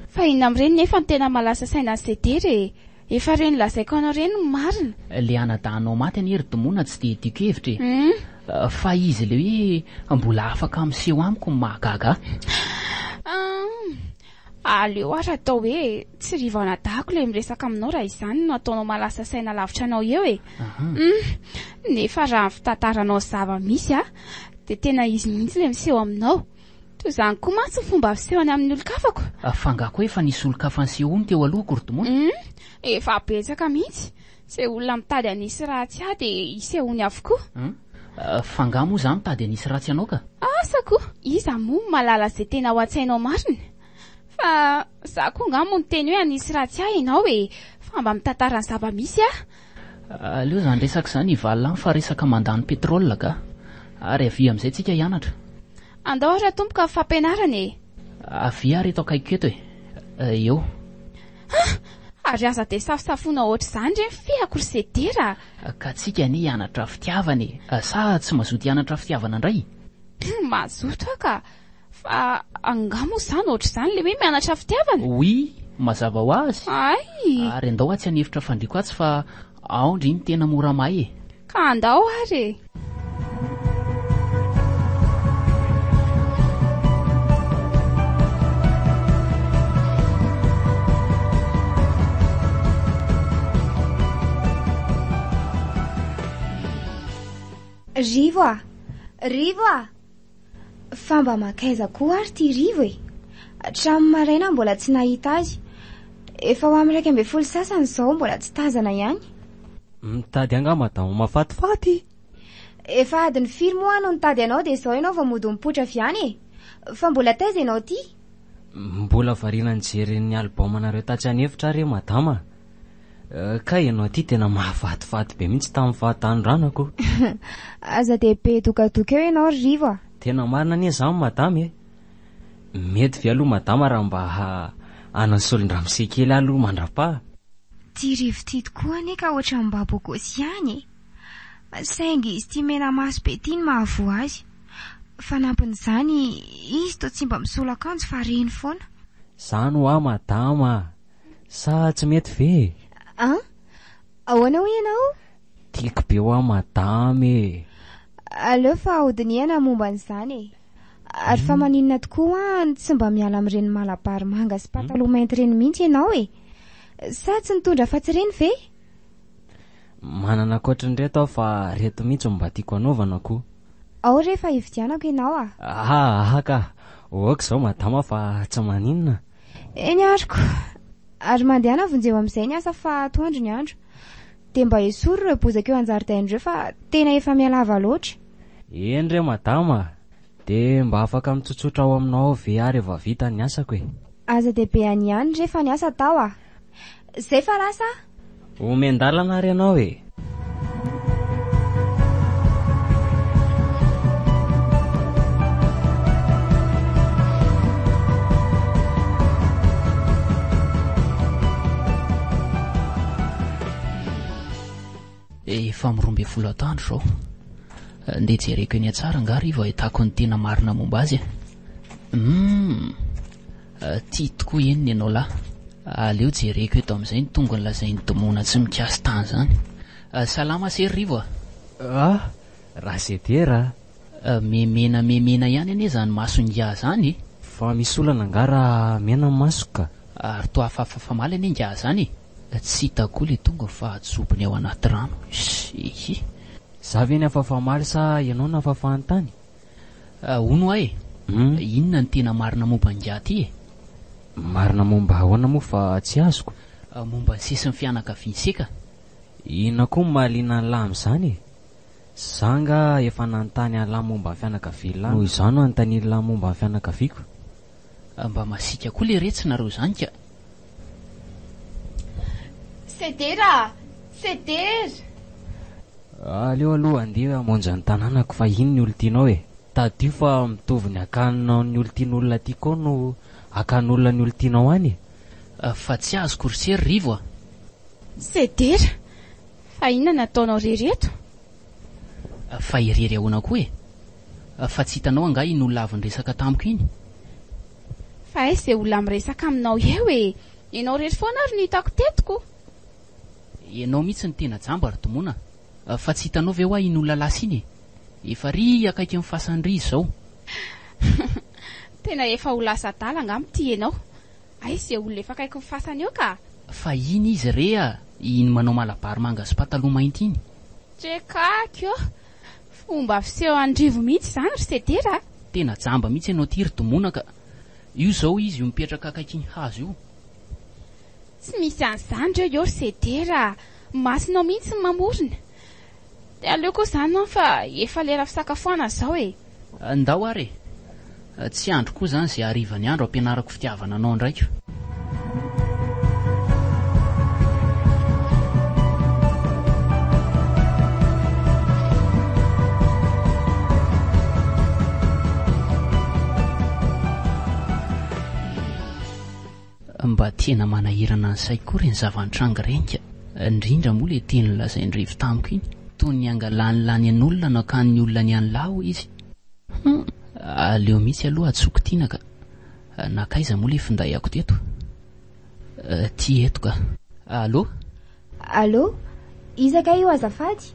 Fa inona amin'ireny nefa no tena mahalasa saina an'i Sedera e? Efa ireny lazaiko anao ireny no marina. Le anadahinao maty anie ry Domoina tsy dia diako hevitra e! Fa izy le hoe mbola afaka miseho amiko no mahagaga ahy. Hum, aleo ary atao hoe tsy rivo anadahiko le miresaka aminao raha izany no ataonao mahalasa saina lavitra anao eo e! Hum, nefa raha ny fitantaranao ny zava-misy a, dia tena izy mihitsy le miseho aminao. Toy izany koa mantsy ny fomba fisehony amin'ny olon-kafako. Fa angaha koa efa nisy olon-kafa nisehoany teo alohako ry Domoina? Hum, efa betsaka mihitsy. Izay olona mitady hanisy ratsy ahy dia isehoany avokoa. Hum, fa angaha moa izaho mitady hanisy ratsy anao ka? Asa koa! Iza moa no mahalala izay tena ao an-tsainao marina? Fa za koa angaha moa niteny hoe hanisy ratsy ahy ianao e! Fa mba mitantara ny zava-misy aho. Aleo izany resaka izany hivalona any fa resaka mandany pétrole ka. Ary avia amin'izay tsika hianatra. Andao ary atomboka ny fampianarana e! Avia ary eto akaikiko eto e! Eo. Ah! Ary aza dia safosafoina ohatr'izany re ny fehako ry Sedera a! Ka tsika anie hianatra fitiavana e! Sa tsy mazoto hianatra fitiavana indray? Mazoto aho ka! Fa angaha moa izany ohatr'izany ilay hoe mianatra fitiavana? Oui, mazava ho azy. Hay! Ary andao atsy an'efitra fandriako atsy fa ao ndry ny tena mora may e! Ka andao ary e! Rivo a! Rivo a! Fa mba mankaiza koa ary ity Rivo e? Hatramin'ny maraina mbola tsy nahita azy. Efa ho amin'ny 11 sasany izao mbola tsy tazana ihany. Mitady angaha madama mahafatifaty? Efa adiny firy moa aho no nitady anao dia izao ianao vao mody mipoitra avy any e? Fa mbola taiza ianao ity? Mbola variana nijery ny album-nareo tatsy an'efitra aho re madama a! Kay ianao ity tena mahafatifaty be mihitsy tamin'ny fahatanorana-ko. Aza dia be dokadoka eo ianao ry Rivo a! Tena marina anie izany madama e! Mety ve aloha madama raha mba hanana solon-dramose kely aho aloha mandra-paha? Ity Rivo ity tokoa anie ka ohatran'ny mba bogosy ihany e! Saingy izy ity mena maso be ity no mahavoa azy. Fanampin'izany, izy toa tsy mba misolo akanjo fa reny foana. Izany hoa madama a! Sa tsy mety ve e? An? Ahoana hoy ianao? Tiako be hoa madama e! Aleo fa hodinihana momba an'izany e! Ary fa maninona tokoa hoa no tsy mba miala amin'ireny malabary manga sy pataloha mainty ireny mihitsy ianao e? Sa tsy nitondra afa-tsy ireny ve? Manana ankoatrin'ireto aho fa ireto mihitsy no mba tiako hanaovana ko. Ao re fa hividianako ianao a! Aha aha ka! Ok izao madama fa tsy maninona. Eny ariko. Ary mandehana vonjeo amin'izay ny asa fa atoandro ny andro. Dia mba esory ireo bozaka eo an-jaridaina ireo fa tena efa mihalava loatra. Eny re madama a! Dia mba afaka mitsotsotra ao aminao ao ve aho rehefa vita ny asako e? Aza dia be any ihany re fa ny asa atao a! Zay fa lasa aho. Omen-dalana ary ianao e! Efa amin'ny 12 atoandro izao. Ndeha jereko eny an-tsara angaha ry vao ahitako ny tena marina momba azy e. Hum! Tia tokoa eny ny anao lahy. Aleo jereko eto amin'izay ny tongony lazain'i Domona tsy mikasi-tany izany. Salama se ry Rivo a! Ah! Rasedera a! Memena memena ihany anie izany mason'ingahy izany e! Fa misy olana angaha raha mena ny masoko ka? Ary toa hafahafa famaly anie ingahy izany e! Tsy hita koa ilay tongony fa ajobony ao anaty rano. Ihi! Za ve ny hafahafa-maly sa ianao no hafahafahan-tany? Hono hoa e! Inona no tena marina momba an'ingahy ity e? Marina momba ahoana moa fa tsy azoko? Momba ny sesin'ny fianakaviany seka. Inona koa no mahaliana an'lah amin'izany e? Za angaha efa nanontany an'lah momba ny fianakavian'lah noho izaho no anontanian'lah momba ny fianakaviako? Mba masiaka koa leretsy nareo izany ka! Sedera a! Sedera! Aleo aloha andeha hamonjy ny tanànako fa iny ny olon-tianao e! Tadidio fa mitovy ny hakanao ny olon-tian'olona aty koa no hakan'olona ny olon-tianao any e! Fa tsy azoko ry se ry Rivo a! Sedera! Fa inona no ataonao irery eto? Fa irery ahoana koa e? Fa tsy hitanao angaha iny olona avy niresaka tamiko iny? Fa aiza izay olona miresaka aminao eo e! Ianao irery foana ary no hitako teto ko! Ianao mihitsy no tena jamba ry Domona a! Fa tsy hitanao ve hoa iny olona lasa iny e? Efa ry akaikin'ny fasany ry izy izao. Tena efa ho lasa adala angamba ity ianao. Aiza izay olona efa akaikin'ny fasany eo ka! Fa iny izy re a! Iny manao malabary manga sy pataloha mainty iny. Tsekako ô! Fomba fiseho an'Rivo mihitsy izany ry Sedera a! Tena jamba mihitsy ianao ity ry Domona ka! Io izao izy io mipetraka akaikin'ny hazo io. Tsy misy an'izany reo eo ry Sedera a! Masonao mihitsy ny mamorona. Dia aleo koa izany an fa efa lera fisakafoanana izao e! Ndao ary e! Tsy andro koa izany izay hariva ny andro ampianarako fitiavana anao indraika. Mba tena manahirana ny saiko koa ireny zava-nitranga ireny ka. Indrindra moa ilay teny nolazain'i Rivo tamiko iny. Toy ny angalan'lany an'olona no akan'ny olona ny an'lah hoy izy. Hum, aleo mihitsy aloha antsoiko Tiana ka. Nankaiza moa ilay finday-ako teto? Ty eto ka. Allô? Allô? Iza kay io azafady?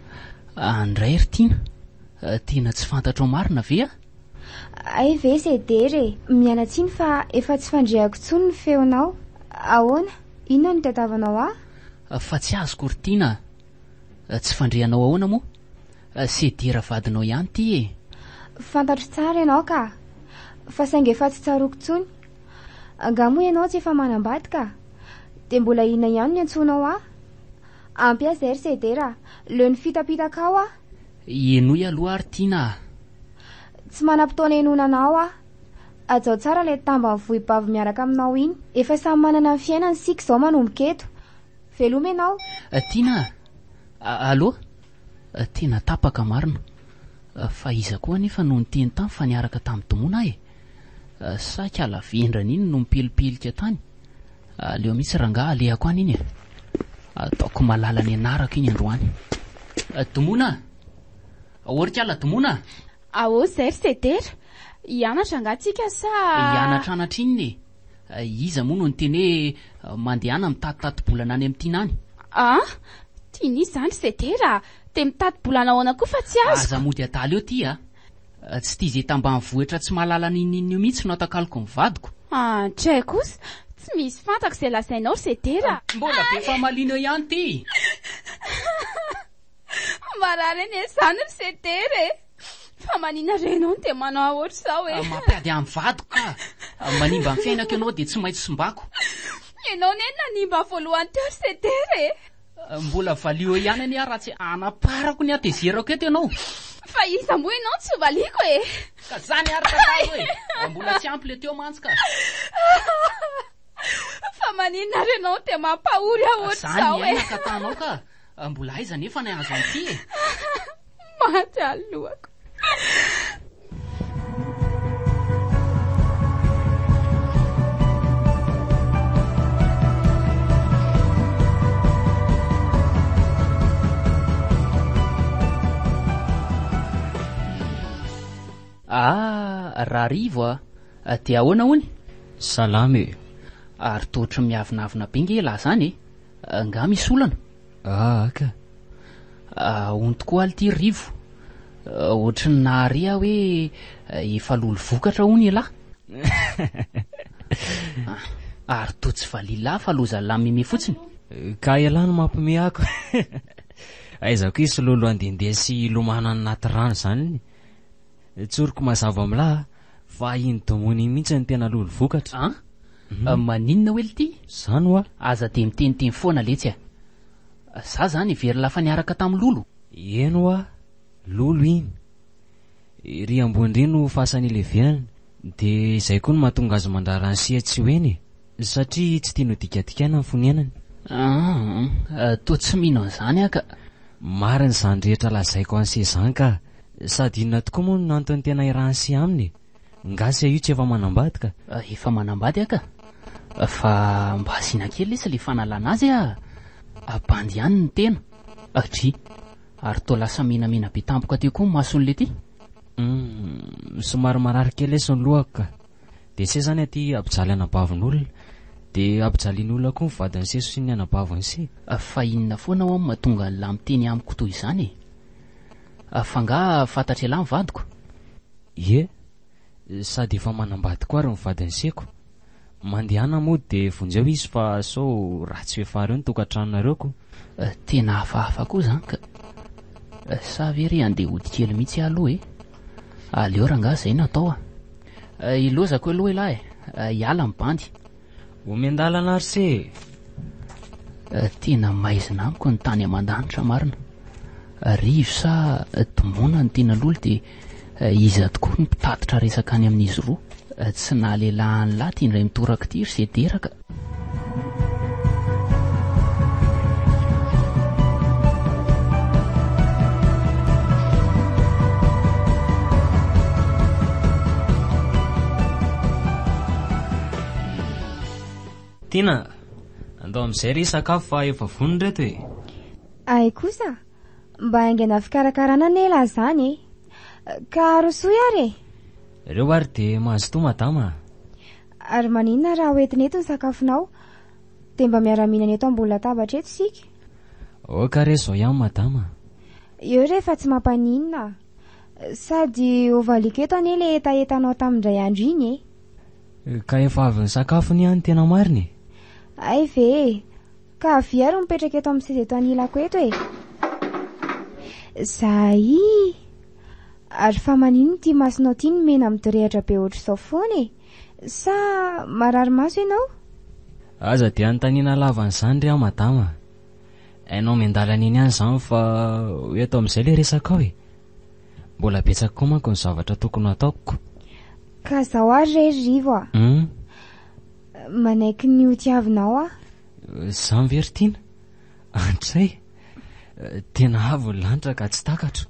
Andray ry Tiana. Tena tsy fantatrao marina ve aho? Hay ve Sedera e! Miala tsiny fa efa tsy fandrehako intsony ny feonao. Ahoana? Inona no itadiavanao ahy? Fa tsy azoko ry Tiana a! Tsy fandrehanao ahoana moa? Sedera vadinao ihany ity e! Fantatro tsara ianao ka! Fa saingy efa tsy tsaroako intsony. Angaha moa ianao tsy efa manambady ka? Dia mbola inona ihany no iantsoanao ahy? Ampy ahy izay ry Sedera a! Leo ny fitapitakao aho! Henoy aloha ary Tiana a! Tsy manam-potoana henoina anao aho. Hajao tsara ilay tamba mivohi-bavy miaraka aminao iny. Efa samy manana ny fiainany isika izao manomboka eto. Veloma ianao. Tiana a! Allô? Tena tapaka marina. Fa iza koa anefa no niteny tany fa niaraka tamin'i Domona aho e? Sa kala vendrana iny no nipelipelika tany? Aleo mihitsy rangaha alehako any iny e! Ataoko malala ny anarako iny androany. Domona a! Ahoa ry kala Domona a! Ahoa izay ry Sedera? Hianatra angaha tsika sa. Hianatra anatra inona e? Iza moa no niteny hoe mandehana mitatitati-bolana any amin'i Tiana any? An! Tiana iza izany ry Sedera a? Dia mitati-bolana ahoana koa fa tsy azoko? Aza mody adala eo ty a! Tsy tia izay tambanivohitra tsy mahalala n'inon'inona io mihitsy no atakaloko ny vadiko. Andray kosa! Tsy misy fantako izay lazainao ry Sedera a! Mbola be famaliana eo ihany ty! Marary anie izany ry Sedera e! Fa manina re ianao no dia manao ohatr'izao e? Mampiady ahy amin'ny vadiko ka! Manimba ny fiainako ianao dia tsy maintsy simbako. Ianao anie no nanimba voalohany teo ry Sedera e! Mbola valio eo ihany anie aho raha tsy anaparako ny hatezerako eto ianao. Fa iza moa ianao no tsy ho valiako e? Ka zany ary tantara e! Mbola tsy ampy le teo mantsy ka. Fa maninona ary ianao no dia mampahory ahy ohatr'izao e? Zany miaina ka tanao ka. Mbola aiza anefa ny hahazo an'ity e? Maty alohako. Ah, Rarivo a! Dia ahoana hono? Salama e! Ary toa ohatry ny miavonavona be nge elah zany e! Angaha misy olana? Ah ka. Ahono tokoa aly ty Rivo. Ohatry ny nahare aho hoe efa lolo vokatra hono ialahy. Ary toa tsy valilahy fa lozalahy mime fotsiny. Ka ialahy no mampime ahy ko. Aiza koa hisy lolo handehandeha sy hilomano any anaty rano izany. Tsoriko mazava amin'lah fa iny domona iny mihitsy no tena lolo vokatra. An? Maninona hoe lty? Zany hoa. Aza dia miteniteny foana letsy a. Za zany heverina fa niaraka tamin'i Lolo. Eny hoa, Lolo iny. Ery ambony ery no fasany ilevenany. Dia izay koa no mahatonga azy mandrara an'i Sia tsy ho eny e. Satria tsy tiany ho dikadikaina ny fonenany. Aa, toa tsy mino an'izany aho ka. Marina izany rehetra lazaiko an'i Sia izany ka. Sady inona tokoa moa no antony tena irahan'i Sia aminy e? Nga se io tsy efa manambady ka? Efa manambady aho ka. Fa mba asiana kely lesy le fanalana azy ah! Bandy ihany ny tena. Dry. Ary toa lasa menamena be tampoka teo koa ny mason'i lety. Humm, somary marary kely lesy ny lohako ka. Dia se zany aty hampijaly anabavin'olona. Dia hampijalian'olona koa ny vadin'i se sy ny anabavin'i se. Fa inona foana hoa no mahatonga an'lah miteny amiko toy izany e? Fa angaha fantatr'ialahy ny vadiko? Ie, sady efa manambady koa ary ny vadin'i Seko. Mandehana mody dia vonjeo izy fa sao ratsy fehefara eo ny tokantranonareo ko. Tena hafahafa koa izany ka. Sa ve re handeha hody kely mihitsy aho aloha e? Aleo rangaha izay no atao a. Ilozako aloha elah e, hiala ny bandy. Omen-dalana ary se e! Tena maizina amiko ny tany aman-danitra marina. Rivo sa Domona no tena lolo dia iza tokoa no mpitatitra resaka any amin'izy roa? Tsy nahalehilahy an'lah ty indray mitoraka ity ry Sedera ka. Tiana, andao amin'izay re hisakafo fa efa vonona ireto e. Hay kosa, mba haingana fikarakarana anie lah zany e. Ka arosoy ary e. Ireo ary dia mazotoa madama a. Ary maninona raha hoentina eto ny sakafonao? Dia mba miara-mihinana eto ambony latabatra eto isika. Ok re izao ihany madama. Eo re fa tsy mampaninona. Sady hovaliako eto anie ilay hetahetanao tamin'indray andro iny e. Ka efa avy nisakafo anie aho ny tena marina e. Hay ve e. Ka avia ary mipetraka eto amin'ny seza eto anilako eto e. Zay. Ary fa maninona ity masonao ity no mena midorehatra be ohatr'izao foana e? Sa marary maso ianao? Aza dia anontaniana lava an'izany ry aho madama. Hainao miandalana eny ihany izany fa ho eto amin'izay ilay resakao e. Mbola betsaka koa manko ny zavatra tokony ho ataoko. Ka izao ary re ry Rivo a. Hum? Manaiky ny ho tiavinao aho. Izany ve ry Tiana? Andray! Tena avo ny lanitra ka tsy takatro.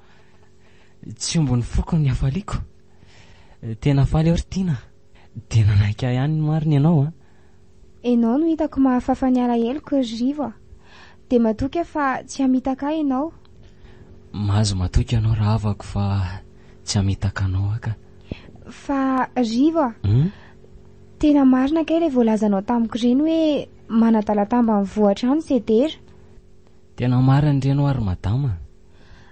Tsy omby ny foko ny hafaliako. Tena faly aho ry Tiana. Dia nanaiky ahy ihany marina ianao an. Ianao no hitako mahafafa ny alaheloko ry Rivo a. Dia matoky aho fa tsy hamitaka ahy ianao. Mahazo matoky ianao rahavako fa tsy hamitaka anao aho ka. Fa Rivo a. Hum? Tena marina kay ilay voalazanao tamiko ireny hoe manadala tambanivohitra any Sedera. Tena marina ireny hoa ry madama.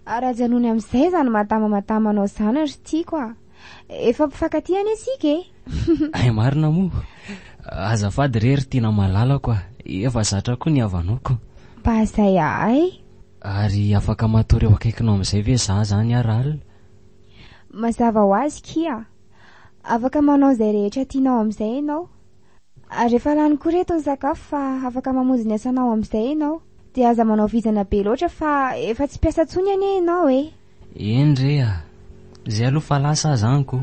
Ary ajanony amin'izay izany madama madamanao izany ry tiako a! Efa mpifankatia anie isika e! Hay marina moa! Azafady re ry tiana malalako a! Efa zatra koa ny havanaoko. Mba izay ahay. Ary afaka matory eo akaikinao amin'izay ve za zany aho rahalina? Mazava ho azy kia! Afaka manao izay rehetra tianao amin'izay ianao. Ary efa lany koa reto ny sakafo fa afaka mamonjy ny asanao amin'izay ianao. Dia aza manao vizana be loatra fa efa tsy mpiasa intsony anie ianao e! Eny re a! Izay aloha fa lasa aza an ko!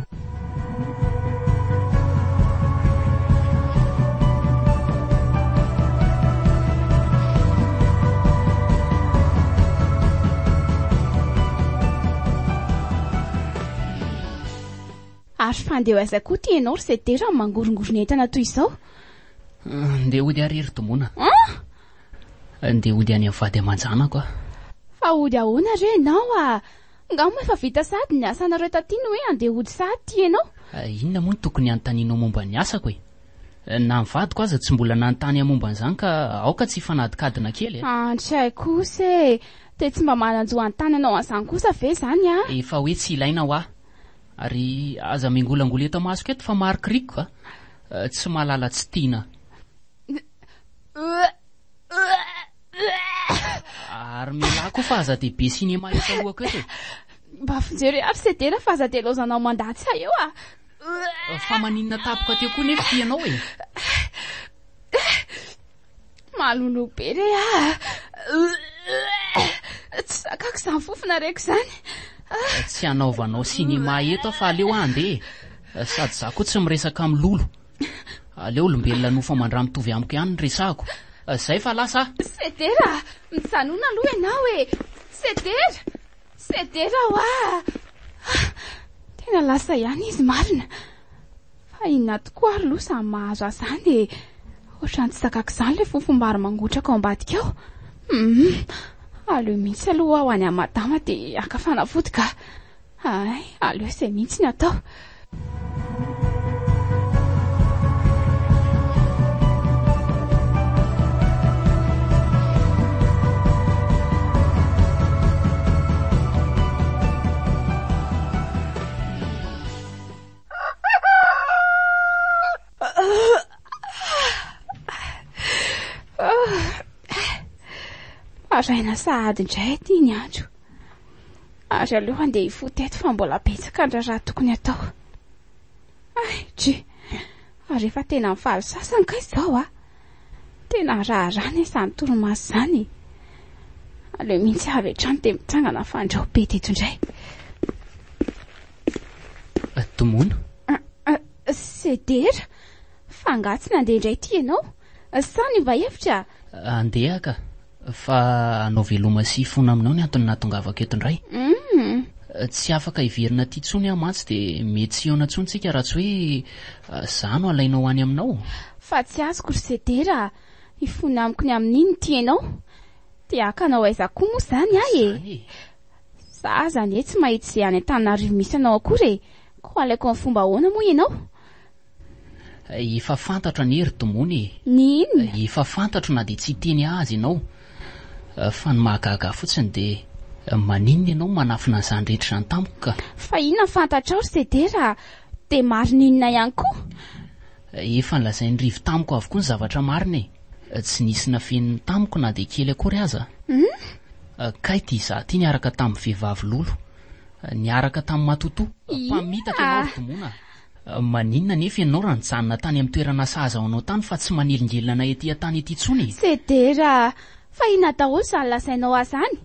Ary fa andeha ho aiza koa ty ianao ry Sedera no mangorongorona entana toy izao? Ndeha hody ary ry Tomona. An? Ndeha hody any amin'ny vady aman-janako aho. Fa hody ahoana re ianao a? Nga moa efa vita sahady ny asanareo taty no hoe andeha hody sahady ty ianao? Inona moa no tokony hanontanianao momba ny asako e? Na ny vadiko aza tsy mbola nanontany ahy momba an'izany ka aoka tsy hifanadikadina kely e. Antray kosa e! Dia tsy mba manan-jo hanontany anao an'izany kosa ve izany a? Efa hoe tsy ilaina hoa. Ary aza miangolangola eto amasoko eto fa marikoriko a! Tsy mahalala tsy tiana. Ary mialà koa fa aza dia be cinéma eto alohako eto e! Mba vonjeo re ary Sedera fa aza dia laozanao mandatsa eo a! Fa maninona tampoka teo koa nefa ity ianao e? Malolo be re a! Tsy zakako izany fofona reko izany. Tsy hanaovanao cinéma eto aho fa aleo aho handeha e. Sady izaho koa tsy miresaka amin'ny lolo. Aleo olombelona nofo aman-dra mitovy amiko ihany no resahako. Izay fa lasa aho. Sedera! Mijanona aloha ianao e! Sedera! Sedera hoa! Tena lasa ihany izy marina. Fa inona tokoa ary loha samy mahazo ahy izany e! Ohatran'ny tsy zakako izany ilay fofom-bary mangotraka ao ambadika ao. Hum! Aleo mihitsy aloha aho any amin'i madama dia haka fanafody ka. Hay, aleo izay mihitsy no atao. Maraina sahady indray ity ny andro. Ary aleo handeha hifoha teto fa mbola betsaka ny raharaha tokony hatao. Ay, dry. Ary efa tena mifaly sasany kay izao a. Tena raharaha anie izany torimaso izany e. Aleo mihitsy avy hatrany dia mitsangana fandrao be teto indray. Tomona. Sedera! Fa angaha tsy nandeha indray ity ianao? Sa niova hevitra? Handeha ka. Fa hanao veloma sy hifona aminao ny antony nahatongavako eto indray. Hum. Tsy afaka hiverina aty intsony aho mantsy dia mety tsy hihaona intsony tsika raha tsy hoe za no alainao any aminao. Fa tsy azoko ry Sedera a! Hifona amiko ny amin'iny ity ianao? Te haka anao aiza koa moa izany aho e? Izany e! Za aza anie tsy mahita izay any Antananarivo misy anao akory e! Koa alaiko amin'ny fomba ahoana moa ianao? Efa fantatro anie ry Domona e! Ny inona? Efa fantatro na dia tsy hiteny ahy aza ianao. Fa ny mahagaga ahy fotsiny dia maninona ianao manafina an'izany rehetra izany tamiko ka? Fa inona no fantatrao ry Sedera? Dia marina inona ihany koa? Efa nolazain'i Rivo tamiko avokoa ny zavatra marina e! Tsy nisy nafeniny tamiko na dia kely akory aza. Hum? Kay ity izaho ity niaraka tamin'ny vehivavy lolo. Niaraka tamin'i Matotoa. Mpamitaka ianao ry Domona a! Maninona anefa ianao raha nijanona tany amin'ny toerana sahaza ho anao tany fa tsy manelingelina anay ety an-tany ety intsony e? Sedera a! Fa inona daholo izany lazainao ahy izany?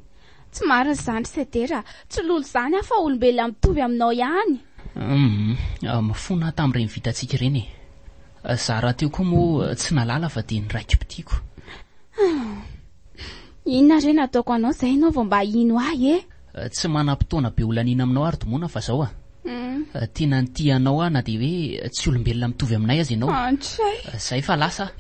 Tsy marina izany ry Sedera a! Tsy lolo izany aho fa olombelona mitovy aminao ihany. Hum, mifona aho tamin'ireny vitantsika ireny e! Za rahateo koa moa tsy nahalala fa dia niraiki-pitiako. Inona re no ataoko anao izay ianao vao mba hino ahy e? Tsy manam-potoana be ho laniana aminao aho ry Domona fa zao a! Tena nitia anao aho na dia hoe tsy olombelona mitovy aminay aza ianao. Antray. Zay fa lasa aho.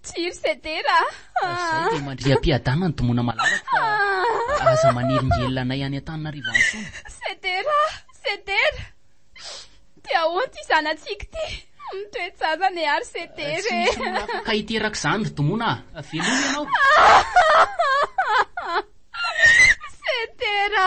Tsia ry Sedera a! Zay dia mandria am-piadanana Domona malalako fa aza manelingelina anay any Antananarivo any intsony. Sedera! Sedera! Dia ahoana ity zanatsika ity? Mitoe-tsaza anie ary Sedera Tsy e! misy olona afaka hiteraka izany ry Domona a! Veloma ianao! Sedera!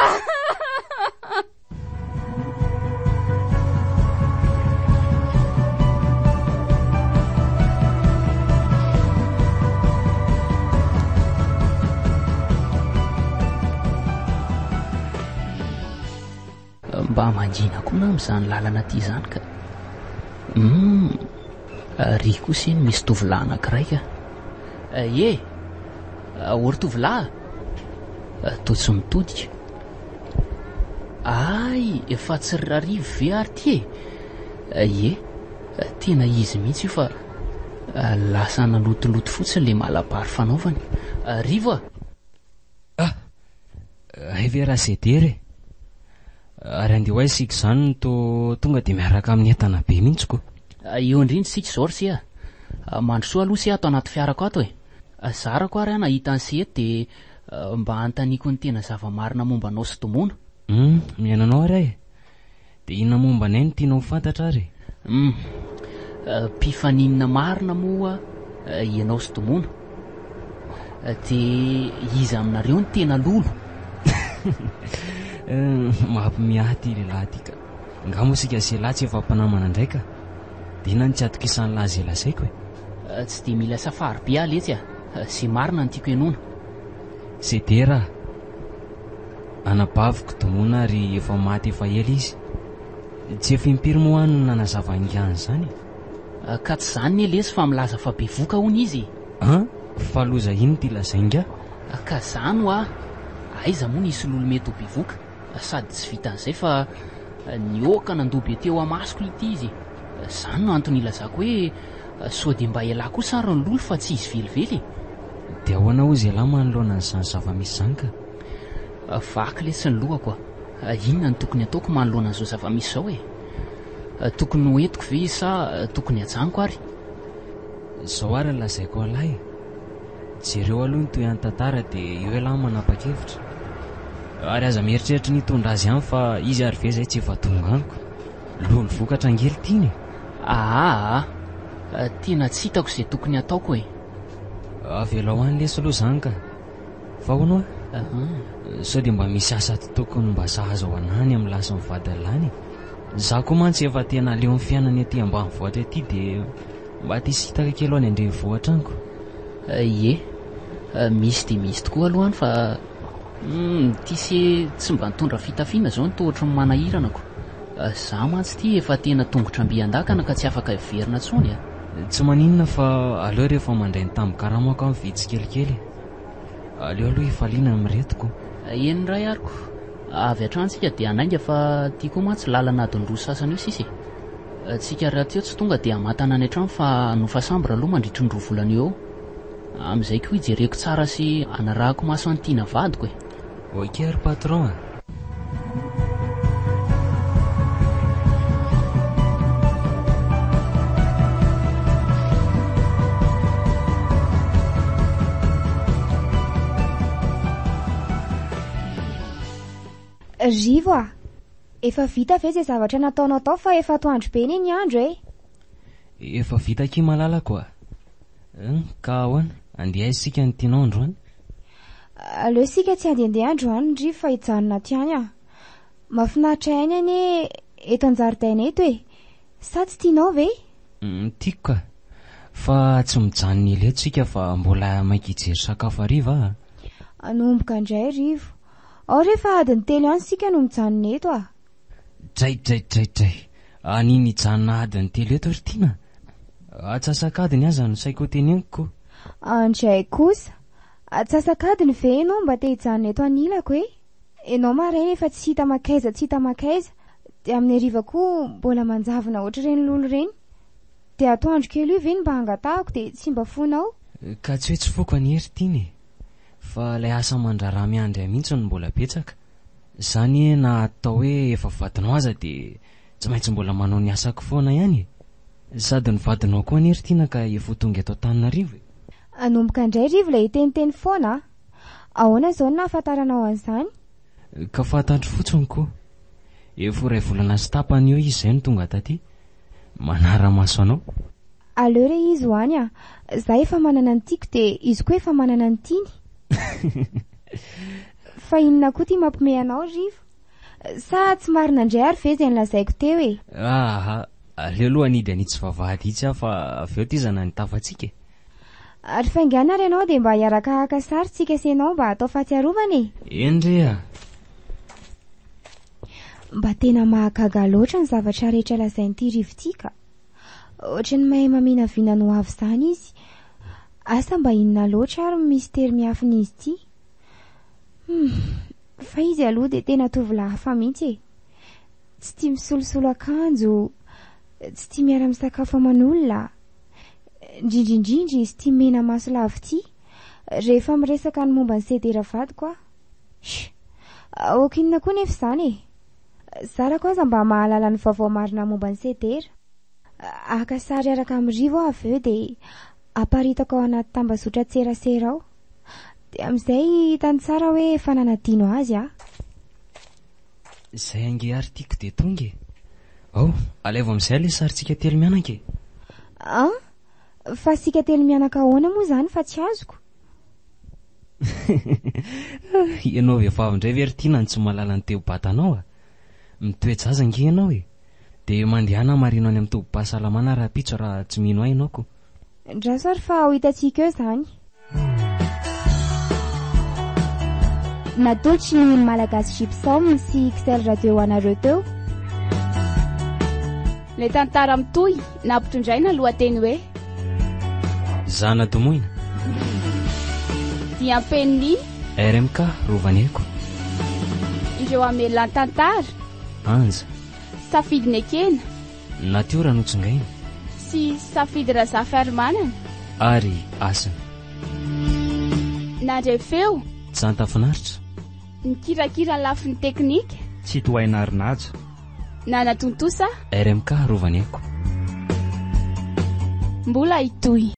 Mba mangina koa na amin'izany lalana aty izany ka. Hum, ry kosa iny misy tovolahy anankiray ka. Eh, ô ry tovolahy a! Toa tsy mitodika. Ay, efa tsy ry Rarivo ve ary ity e? Ie, tena izy mihitsy io fa lasa nalotoloto fotsiny ilay malabary fanaovany. Rivo a! Ah! Hay ve raha Sedera e! Ary andeha ho aiza isika izany no toa tonga dia miaraka amin'ny entana be mihitsy ko. Eo indrindra isika izao ry se a! Mandrosoa aloha se ato anaty fiarako ato e! Zarako ary aho nahita an'i se eto dia mba hanontaniako ny tena zava-marina momba anao sy Domona. Hum, mihaino anao ary aho e! Dia inona momba anay no tianao ho fantatra ary e? Hum, mpifaninona marina moa ianao sy Domona? Dia iza aminareo no tena lolo? Mampimiahy ity lehilahy ity ka. Nga moa isika sy elah tsy efa mpinamana indray ka. Dia inona no tsy atokisan'lah izay lazaiko e? Tsy dia mila safary be aho letsy a! Izay marina no tiako henoina. Sedera a! Anabaviko Domona ary efa maty efa ela izy. Tsy efa impiry moa aho no nanazava an'ingahy an'izany e? Ka tsy izany ne lesy fa milaza fa bevoka hono izy e! An! Fa loza inona ity lazain'ingahy? Ka zany hoa! Aiza moa nisy lolo mety ho bevoka? Sady tsy vitan'izay fa nihoaka nandoa be teo amasoko ity izy e! Zany no antony ilazako hoe sao dia mba ialahy kosa ary ny lolo fa tsy izy velively e! Dia ahoana hozy ialahy manoloana an'izany zava-misy izany ka? Vaky lesy ny lohako a! Inona no tokony ataoko manoloana an'izao zava-misy izao e? Tokony ho entiko ve izy sa tokony hajanoko ary? Izao ary ny lazaiko an'lahy e! Jereo aloha ny tohin'ny tantara dia eo ialahy no manapa-kevitra. Ary aza mieritreritra ny hitondra azy any fa izy ary ve izay tsy efa tonga any ko. Lolo vokatra ange ry tiana e! Aa! Tena tsy hitako izay tokony hataoko e! Avelao any lesy aloha izany ka! Fa hono hoa? Sao dia mba misy asa tokony mba sahaza ho anah any amin'ny lahy sy ny vadin'lah any e? Izaho koa mantsy efa tena leo ny fiainana ety ambanivohitra ety dia mba te hisintaka kely ho any an-drenivohitra any ko. Ie, misy dia misy tokoa aloha any fa humm ity se tsy mba nitondra fitafiana izao no toa ohatran'ny manahirana ko. Izaho mantsy ity efa tena tongotra mby an-dakana ka tsy afaka hiverina intsony a. Tsy maninona fa aleo rehefa mandray ny tambin-karamako aho mividy tsikelikely e. Aleo aloha hifaliana amin'ireto ko. Eny indray ary ko. Avy hatrany tsika dia hanainga fa ity koa mantsy lalana adiny roa sasany eo sisa e. Tsika rahateo tsy tonga dia hamatana any an-trano fa hanofa chambre aloha mandritry ny 2 volana eo eo. Amin'izay koa hijereko tsara sy hanarahako maso an'i Tiana vadiko e. Ok ry patron a. Rivo a! Efa vita ve izay zavatra nataonao tao fa efa atoandro be anie ny andro e! Efa vita akia malalako a! Hum, ka ahoana? Andeha aiza isika ny tianao androany? Aleo isika tsy handehandeha androany ry fa hijanona ato ihany aho. Mahafinaritra ihany anie eto an-jaridaina eto e! Sa tsy tianao ve? Hum, tiako ka! Fa tsy mijanona ela eto isika fa mbola maika hijery sakafo hariva aho a! Hanomboka indray Rivo. Ao re fa adiny telo ihany isika no mijanona eto a! Dray dray dray dray! An'iny hijanona adiny telo eto ry Tiana? Atsasak'adiny aza no saiko hoteneniko ko! Andray kosa! Atsasak'adiny ve ianao mba te hijanona eto anilako e? Ianao maraina efa tsy hita mankaiza tsy hita mankaiza, dia amin'ny hariva koa mbola manjavona ohatr'ireny lolo ireny. Dia atoandro kely io ve no mba angatahako dia tsy mba fonao? Ka tsy hoe tsy foko anie ry Tiana e! Fa ilay asa aman-draharaha miandry ahy mihitsy no mbola betsaka. Izany na atao hoe efa vadinao aza dia tsy maintsy mbola manao ny asako foana ihany e! Sady ny vadinao koa anie ry Tiana ka efa ho tonga eto Antananarivo e! Hanomboka indray Rivo ilay hiteniteny foana a! Ahoana izao no nahafantaranao an'izany? Ka fantatro fotsiny koa. Efa ho iray volana sy tapany eo izy izay no tonga taty. Manara-maso anao. Aleo re izy ho any a! Za efa manana ny tiako dia izy koa efa manana ny tiany. Fa inona koa ty mampime anao Rivo? Sa tsy marina indray ary ve izay nolazaiko teo e? Aha, aleo aloha hanidy an'itsy vavahady itsy aho fa avy eo tizana ny tafantsika e. Ary faingàna ary ianao dia mba hiaraka haka sary tsika sy ianao mba hatao fahatsiarovana e! Eny re a! Mba tena mahagaga loatra ny zavatra rehetra lazain'ity Rivo ity ka! Ohatry ny mahay maminavina ny ho avy izany izy. Asa mba inona loatra ary ny mistery miafin'izy ity? Hum, fa izy aloha dia tena tovolahy hafa mihitsy e! Tsy tia misolosolo akanjo, tsy tia miara-misakafo aman'olona, indrindra indrindra izy ity mena maso lava ity, rehefa miresaka ny momba an'i Sedera vadiko aho. Sh! Aoka inona koa nefa izany e! Zarako aza mba mahalala ny vaovao marina momba an'i Sedera. Haka sary hiaraka amin'i Rivo aho avy eo dia aparitako ao anaty tambazotran-tserasera ao. Dia amin'izay hitany tsara hoe efa nanadino azy aho. Izay ange ary tiako dia tonga e! Ao, alaivo amin'izay ilay sarintsika telo mianaka e! An? Fa isika telo mianaka ahoana moa izany fa tsy azoko? Ianao vehivavy indray ve ry Tiana no tsy mahalala ny teo-batanao a? Mitoe-jaza ange ianao e! Dia mandehana marino any amin'ny tobim-pahasalamana rahampitso raha tsy mino ahy ianao ko. Ndraso ary fa ho hitantsika eo izany. Natolotry ny Malagasy Gypsum sy XL Radio ho anareo teo. Ilay tantara mitohy nampitondraina lohateny hoe. Zana-domoina. Diam-penin'ny. RMK Rovaneko. Ireo hamelona ny tantara. Anja. Safidy nekena. Natiora notsongaina. Sy Safidy Razafiarimanana. Ary Hasina. Nandray feo. Janta finaritra. Nikirakira ny lafiny teknika. Tsitohainarinaja. Nanatontosa. RMK Rovaneko. Mbola hitohy.